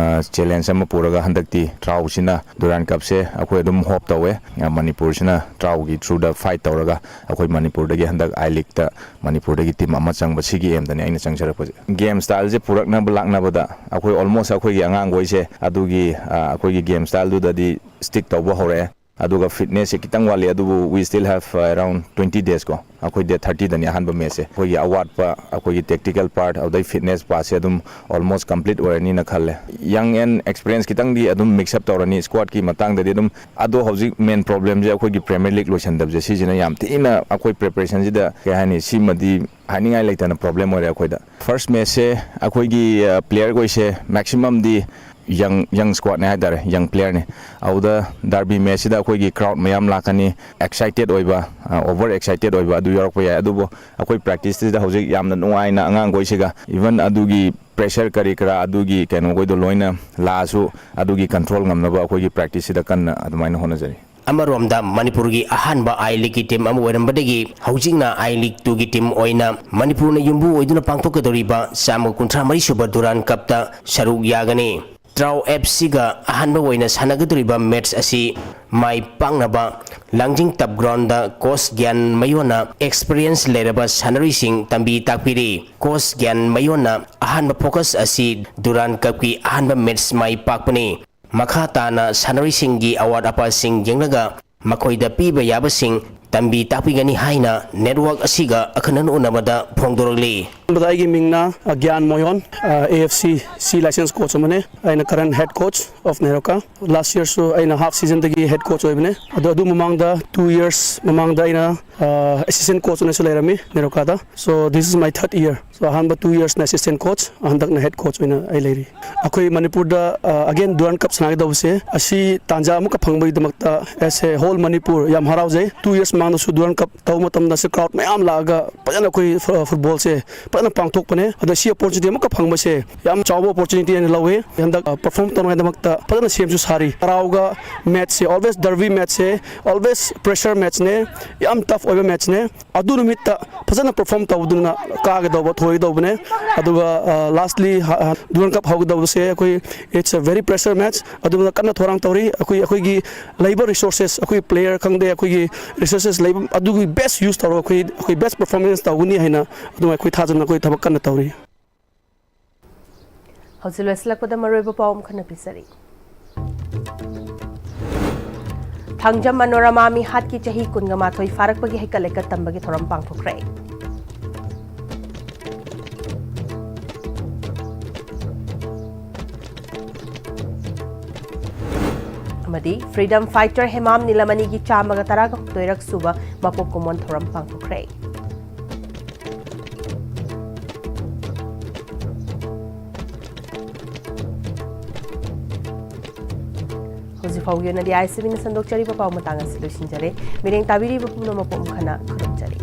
ꯆꯦꯂꯦꯟꯖ ꯑꯃ ꯄꯨꯔꯒ ꯍꯟꯗꯛꯇꯤ ꯇ꯭ꯔꯥꯎꯁꯤꯅ ꯗꯨꯔꯥꯟ ꯀꯞꯁꯦ ꯑꯩꯈꯣꯏ ꯑꯗꯨꯝ ꯍꯣꯞ ꯇꯧꯋꯦ꯫ ꯑ, ꯃꯅꯤꯄꯨꯔꯁꯤꯅ ꯇ꯭ꯔꯥꯎꯒꯤ ꯊ꯭ꯔꯨꯗ ꯐꯥꯏꯠ ꯇꯧꯔꯒ ꯑꯩꯈꯣꯏ ꯃꯅꯤꯄꯨꯔꯗꯒꯤ ꯍꯟꯗꯛ ꯑꯥꯏ ꯂꯤꯛꯇ ꯃꯅꯤꯄꯨꯔꯗꯒꯤ ꯇꯤꯝ ꯑꯃ ꯆꯪꯕ, ꯁꯤꯒꯤ ꯑꯦꯝꯗꯅꯤ ꯑꯩꯅ ꯆꯪꯖꯔꯛꯄꯁꯦ꯫ ꯒꯦꯝ ꯁ꯭ꯇꯥꯏꯜꯁꯦ ꯄꯨꯔꯛꯅꯕ ꯂꯥꯛꯅꯕꯗ ꯑꯩꯈꯣꯏ ꯑꯣꯜꯃꯣꯁ ꯑꯩꯈꯣꯏꯒꯤ ꯑꯉꯥꯡꯈꯣꯏꯁꯦ ꯑꯗꯨꯒꯤ, ꯑ, ꯑꯩꯈꯣꯏꯒꯤ ꯒꯦꯝ ꯁ꯭ꯇꯥꯏꯜꯗꯨꯗꯗꯤ ꯁ꯭ꯇꯤꯛ ꯇꯧꯕ ꯍꯧꯔꯛꯑꯦ꯫ ꯑꯗꯨꯒ ꯐꯤꯠꯅꯦꯁꯁꯦ ꯈꯤꯇꯪ ꯋꯥꯠꯂꯤ, ꯑꯗꯨꯕꯨ we still have, uh, around twenty days ꯀꯣ꯫ ꯑꯩꯈꯣꯏ ꯗꯦꯠ ꯊꯥꯔꯇꯤꯗꯅꯤ ꯑꯍꯥꯟꯕ ꯃꯦꯠꯁꯁꯦ꯫ ꯑꯩꯈꯣꯏꯒꯤ ꯑꯋꯥꯠꯄ ꯑꯩꯈꯣꯏꯒꯤ ꯇꯦꯛꯇꯤꯀꯦꯜ ꯄꯥꯔꯠ, ꯑꯗꯩ ꯐꯤꯠꯅꯦꯁ ꯄꯥꯔꯠꯁꯦ ꯑꯗꯨꯝ ꯑꯣꯜꯃꯣꯁ ꯀꯝꯄ꯭ꯂꯤꯠ ꯑꯣꯏꯔꯅꯤꯅ ꯈꯜꯂꯦ꯫ ꯌꯪ ꯑꯦꯟ ꯑꯦꯛꯁꯄꯤꯔꯤꯌꯦꯟꯁ ꯈꯤꯇꯪꯗꯤ ꯑꯗꯨꯝ ꯃꯤꯛꯁ ꯑꯞ ꯇꯧꯔꯅꯤ ꯁ꯭ꯀ꯭ꯋꯥꯗꯀꯤ ꯃꯇꯥꯡꯗꯗꯤ ꯑꯗꯨꯝ꯫ ꯑꯗꯣ ꯍꯧꯖꯤꯛ ꯃꯦꯟ ꯄ꯭ꯔꯣꯕ꯭ꯂꯦꯝꯁꯦ ꯑꯩꯈꯣꯏꯒꯤ ꯄ꯭ꯔꯤꯃꯤꯌꯔ ꯂꯤꯒ ꯂꯣꯏꯁꯟꯗꯕꯁꯦ, ꯁꯤꯁꯤꯅ ꯌꯥꯝ ꯊꯤꯅ ꯑꯩꯈꯣꯏ ꯄ꯭ꯔꯤꯄꯦꯔꯦꯁꯟꯁꯤꯗ, ꯀꯩ ꯍꯥꯏꯅꯤ, ꯁꯤꯃꯗꯤ ꯍꯥꯏꯅꯤꯡꯉꯥꯏ ꯂꯩꯇꯅ ꯄ꯭ꯔꯣꯕ꯭ꯂꯦꯝ ꯑꯣꯏꯔꯦ ꯑꯩꯈꯣꯏꯗ꯫ ꯐꯥꯔꯁ ꯃꯦꯠꯁꯁꯦ ꯑꯩꯈꯣꯏꯒꯤ, ꯑ, ꯄ꯭ꯂꯦꯌꯔꯈꯣꯏꯁꯦ ꯃꯦꯛꯁꯤꯃꯝꯗꯤ ꯌꯪ, ꯌꯪ ꯁ꯭ꯀ꯭ꯋꯥꯗꯅꯦ ꯍꯥꯏꯇꯥꯔꯦ, ꯌꯪ ꯄ꯭ꯂꯦꯌꯔꯅꯤ꯫ ꯑꯗꯨꯗ ꯗꯥꯔꯕꯤ ꯃꯦꯠꯁꯁꯤꯗ ꯑꯩꯈꯣꯏꯒꯤ ꯀ꯭ꯔꯥꯎꯗ ꯃꯌꯥꯝ ꯂꯥꯛꯀꯅꯤ, ꯑꯦꯛꯁꯥꯏꯇꯦꯠ ꯑꯣꯏꯕ, ꯑ, ꯑꯣꯚꯔ ꯑꯦꯛꯁꯥꯏꯇꯦꯠ ꯑꯣꯏꯕ ꯑꯗꯨ ꯌꯥꯎꯔꯛꯄ ꯌꯥꯏ꯫ ꯑꯗꯨꯕꯨ ꯑꯩꯈꯣꯏ ꯄ꯭ꯔꯦꯛꯇꯤꯁꯁꯤꯗ ꯍꯧꯖꯤꯛ ꯌꯥꯝꯅ ꯅꯨꯡꯉꯥꯏꯅ ꯑꯉꯥꯡꯈꯣꯏꯁꯤꯒ, ꯏꯚꯟ ꯑꯗꯨꯒꯤ ꯄ꯭ꯔꯦꯁꯔ ꯀꯔꯤ ꯀꯔꯥ ꯑꯗꯨꯒꯤ ꯀꯩꯅꯣꯈꯣꯏꯗꯣ ꯂꯣꯏꯅ ꯂꯥꯛꯑꯁꯨ ꯑꯗꯨꯒꯤ ꯀꯟꯇ꯭ꯔꯣꯜ ꯉꯝꯅꯕ ꯑꯩꯈꯣꯏꯒꯤ ꯄ꯭ꯔꯦꯛꯇꯤꯁꯁꯤꯗ ꯀꯟꯅ ꯑꯗꯨꯃꯥꯏꯅ ꯍꯣꯠꯅꯖꯔꯤ꯫ ꯑꯃꯔꯣꯝꯗ ꯃꯅꯤꯄꯨꯔꯒꯤ ꯑꯍꯥꯟꯕ ꯑꯥꯏ ꯂꯤꯒꯀꯤ ꯇꯤꯝ ꯑꯃ ꯑꯣꯏꯔꯝꯕꯗꯒꯤ ꯍꯧꯖꯤꯛꯅ ꯑꯥꯏ ꯂꯤꯒ ꯇꯨꯒꯤ ꯇꯤꯝ ꯑꯣꯏꯅ ꯃꯅꯤꯄꯨꯔꯅ ꯌꯨꯝꯕꯨ ꯑꯣꯏꯗꯨꯅ ꯄꯥꯡꯊꯣꯛꯀꯗꯧꯔꯤꯕ ꯆꯥꯝꯃ ꯀꯨꯟꯊ꯭ꯔꯥ ꯃꯔꯤ ꯁꯨꯕ ꯗꯨꯔꯥꯟ ꯀꯞꯇ ꯁꯔꯨꯛ ꯌꯥꯒꯅꯤ꯫ ꯇ꯭ꯔꯥꯎ ꯑꯦꯐ ꯁꯤꯒ ꯑꯍꯥꯟꯕ ꯑꯣꯏꯅ ꯁꯥꯟꯅꯒꯗꯧꯔꯤꯕ ꯃꯦꯠꯁ ꯑꯁꯤ ꯃꯥꯏ ꯄꯥꯛꯅꯕ ꯂꯥꯡꯖꯤꯡ ꯇꯞ ꯒ꯭ꯔꯥꯎꯟꯗ ꯀꯣꯆ ꯒ꯭ꯌꯥꯟ ꯃꯌꯣꯟꯅ ꯑꯦꯛꯁꯄꯤꯔꯤꯌꯦꯟꯁ ꯂꯩꯔꯕ ꯁꯥꯟꯅꯔꯣꯏꯁꯤꯡ ꯇꯝꯕꯤ ꯇꯥꯛꯄꯤꯔꯤ꯫ ꯀꯣꯆ ꯒ꯭ꯌꯥꯟ ꯃꯌꯣꯟꯅ ꯑꯍꯥꯟꯕ ꯐꯣꯀꯁ ꯑꯁꯤ ꯗꯨꯔꯥꯟ ꯀꯞꯀꯤ ꯑꯍꯥꯟꯕ ꯃꯦꯠꯁ ꯃꯥꯏ ꯄꯥꯛꯄꯅꯤ꯫ ꯃꯈꯥ ꯇꯥꯅ ꯁꯥꯟꯅꯔꯣꯏꯁꯤꯡꯒꯤ ꯑꯋꯥꯠ ꯑꯄꯥꯁꯤꯡ ꯌꯦꯡꯂꯒ ꯃꯈꯣꯏꯗ ꯄꯤꯕ ꯌꯥꯕꯁꯤꯡ ꯇꯝꯕꯤ ꯇꯥꯛꯄꯤꯒꯅꯤ ꯍꯥꯏꯅ ꯅꯦꯠꯋꯥꯔꯛ ꯑꯁꯤꯒ ꯑꯈꯟꯅꯅ ꯎꯅꯕꯗ ꯐꯣꯡꯗꯣꯔꯛꯂꯤ꯫ ꯑꯍꯥꯟꯕꯗ ꯑꯩꯒꯤ ꯃꯤꯡꯅ, ꯑ, ꯒ꯭ꯌꯥꯟ ꯃꯣꯌꯣꯟ, ꯑ, ꯑꯦ ꯑꯦꯐ ꯁꯤ ꯁꯤ ꯂꯥꯏꯁꯦꯟꯁ ꯀꯣꯆ ꯑꯃꯅꯦ꯫ ꯑꯩꯅ current head coach of NEROCA. Last ꯌꯔꯁꯨ ꯑꯩꯅ ꯍꯥꯐ ꯁꯤꯖꯟꯗꯒꯤ ꯍꯦꯗ ꯀꯣꯆ ꯑꯣꯏꯕꯅꯦ꯫ ꯑꯗꯣ ꯑꯗꯨ ꯃꯃꯥꯡꯗ ꯇꯨ ꯌꯔꯁ ꯃꯃꯥꯡꯗ ꯑꯩꯅ, ꯑ, ꯑꯦꯁꯤꯁꯇꯦꯟ ꯀꯣꯆ ꯑꯣꯏꯅꯁꯨ ꯂꯩꯔꯝꯃꯤ ꯅꯦꯔꯣꯀꯥꯗ꯫ So this is my third year. So ꯑꯍꯥꯟꯕ ꯇꯨ ꯌꯔꯁꯅ ꯑꯦꯁꯤꯁꯇꯦꯟ ꯀꯣꯆ, ꯍꯟꯗꯛꯅ ꯍꯦꯗ ꯀꯣꯆ ꯑꯣꯏꯅ ꯑꯩ ꯂꯩꯔꯤ꯫ ꯑꯩꯈꯣꯏ ꯃꯅꯤꯄꯨꯔꯗ, ꯑ, ꯑꯒꯦꯟ ꯗꯨꯔꯥꯟ ꯀꯞ ꯁꯥꯟꯅꯒꯗꯧꯕꯁꯦ, ꯑꯁꯤ ꯇꯥꯟꯖꯥ ꯑꯃꯨꯛꯀ ꯐꯪꯕꯒꯤꯗꯃꯛꯇ as a whole ꯃꯅꯤꯄꯨꯔ ꯌꯥꯝ ꯍꯔꯥꯎꯖꯩ꯫ ꯇꯨ ꯌꯔꯁ ꯃꯃꯥꯡꯗꯁꯨ ꯗꯨꯔꯥꯟ ꯀꯞ ꯇꯧꯕ ꯃꯇꯝꯗ ꯁꯤ ꯀ꯭ꯔꯥꯎꯗ ꯃꯌꯥꯝ ꯂꯥꯛꯑꯒ ꯐꯖꯅ ꯑꯩꯈꯣꯏ ꯐꯨ-, ꯐꯨꯠꯕꯣꯜꯁꯦ ꯐꯖꯅ ꯄꯥꯡꯊꯣꯛꯄꯅꯦ꯫ ꯑꯗꯣ ꯁꯤ ꯑꯣꯄꯣꯔꯆꯨꯅꯤꯇꯤ ꯑꯃꯈꯛ ꯐꯪꯕꯁꯦ ꯌꯥꯝ ꯆꯥꯎꯕ ꯑꯣꯄꯣꯔꯆꯨꯅꯤꯇꯤ ꯑꯣꯏꯅ ꯂꯧꯋꯦ꯫ ꯍꯟꯗꯛ ꯄꯔꯐꯣꯔꯝ ꯇꯧꯅꯉꯥꯏꯗꯃꯛꯇ ꯐꯖꯅ ꯁꯦꯝꯁꯨ ꯁꯥꯔꯤ꯫ ꯇꯔꯥꯎꯒ ꯃꯦꯠꯁꯁꯦ ꯑꯣꯜꯋꯦꯁ ꯗꯔꯕꯤ ꯃꯦꯠꯁꯁꯦ, ꯑꯣꯜꯋꯦꯁ ꯄ꯭ꯔꯦꯁꯔ ꯃꯦꯠꯁꯅꯦ, ꯌꯥꯝ ꯇꯐ ꯑꯣꯏꯕ ꯃꯦꯠꯁꯅꯦ꯫ ꯑꯗꯨ ꯅꯨꯃꯤꯠꯇ ꯐꯖꯅ ꯄꯔꯐꯣꯔꯝ ꯇꯧꯕꯗꯨꯅ ꯀꯥꯒꯗꯧꯕ, ꯊꯣꯏꯒꯗꯧꯕꯅꯦ꯫ ꯑꯗꯨꯒ ꯂꯥꯁꯂꯤ ꯗꯨꯔꯟ ꯀꯞ ꯍꯧꯒꯗꯧꯕꯁꯦ ꯑꯩꯈꯣꯏ it's a very pressure match꯫ ꯑꯗꯨꯅ ꯀꯟꯅ ꯊꯧꯔꯥꯡ ꯇꯧꯔꯤ꯫ ꯑꯩꯈꯣꯏ ꯑꯩꯈꯣꯏꯒꯤ ꯂꯩꯕ ꯔꯤꯁꯣꯔꯁꯦꯁ, ꯑꯩꯈꯣꯏ ꯄ꯭ꯂꯦꯌꯔ ꯈꯪꯗꯦ, ꯑꯩꯈꯣꯏꯒꯤ ꯔꯤꯁꯣꯔꯁꯦꯁ ꯂꯩꯕ ꯑꯗꯨꯒꯤ ꯕꯦꯁ ꯌꯨꯁ ꯇꯧꯔꯒ ꯑꯩꯈꯣꯏ ꯑꯩꯈꯣꯏ ꯕꯦꯁ ꯄꯔꯐꯣꯔꯃꯦꯟꯁ ꯇꯧꯒꯅꯤ ꯍꯥꯏꯅ ꯑꯗꯨꯝ ꯑꯩꯈꯣꯏ ꯊꯥꯖꯅ ꯑꯩꯈꯣꯏ ꯊꯕꯛ ꯀꯟꯅ ꯇꯧꯔꯤ꯫ ꯍꯧꯖꯤꯛ ꯂꯣꯏꯁꯤꯜꯂꯛꯄꯗ ꯃꯔꯨꯑꯣꯏꯕ ꯄꯥꯎ ꯑꯃꯈꯛꯅ ꯄꯤꯖꯔꯤ꯫ ꯊꯥꯡꯖꯝ ꯃꯅꯣꯔꯃꯥ ꯃꯤꯍꯥꯠꯀꯤ ꯆꯍꯤ ꯀꯨꯟꯒ ꯃꯥꯊꯣꯏ ꯐꯥꯔꯛꯄꯒꯤ ꯍꯩꯀꯠ ꯂꯩꯀꯠ ꯇꯝꯕꯒꯤ ꯊꯧꯔꯝ ꯄꯥꯡꯊꯣꯛꯈ꯭ꯔꯦ꯫ ꯑꯃꯗꯤ ꯐ꯭ꯔꯤꯗꯝ ꯐꯥꯏꯇꯔ ꯍꯦꯃꯥꯝ ꯅꯤꯂꯃꯅꯤꯒꯤ ꯆꯥꯝꯃꯒ ꯇꯔꯥꯒ ꯍꯨꯝꯗꯣꯏꯔꯛ ꯁꯨꯕ ꯃꯄꯣꯛ ꯀꯨꯝꯑꯣꯟ ꯊꯧꯔꯝ ꯄꯥꯡꯊꯣꯛꯈ꯭ꯔꯦ꯫ ꯍꯧꯖꯤꯛ ꯐꯥꯎꯒꯤ ꯑꯣꯏꯅꯗꯤ ꯑꯥꯏ ꯁꯤ ꯕꯤꯅ ꯁꯟꯗꯣꯛꯆꯔꯤꯕ ꯄꯥꯎ ꯃꯇꯥꯡ ꯑꯁꯤ ꯂꯣꯏꯁꯤꯟꯖꯔꯦ꯫ ꯃꯤꯠꯌꯦꯡ ꯇꯥꯕꯤꯔꯤꯕ ꯄꯨꯝꯅꯃꯛꯄꯨ ꯑꯃꯨꯛ ꯍꯟꯅ ꯈꯨꯔꯨꯝꯖꯔꯤ꯫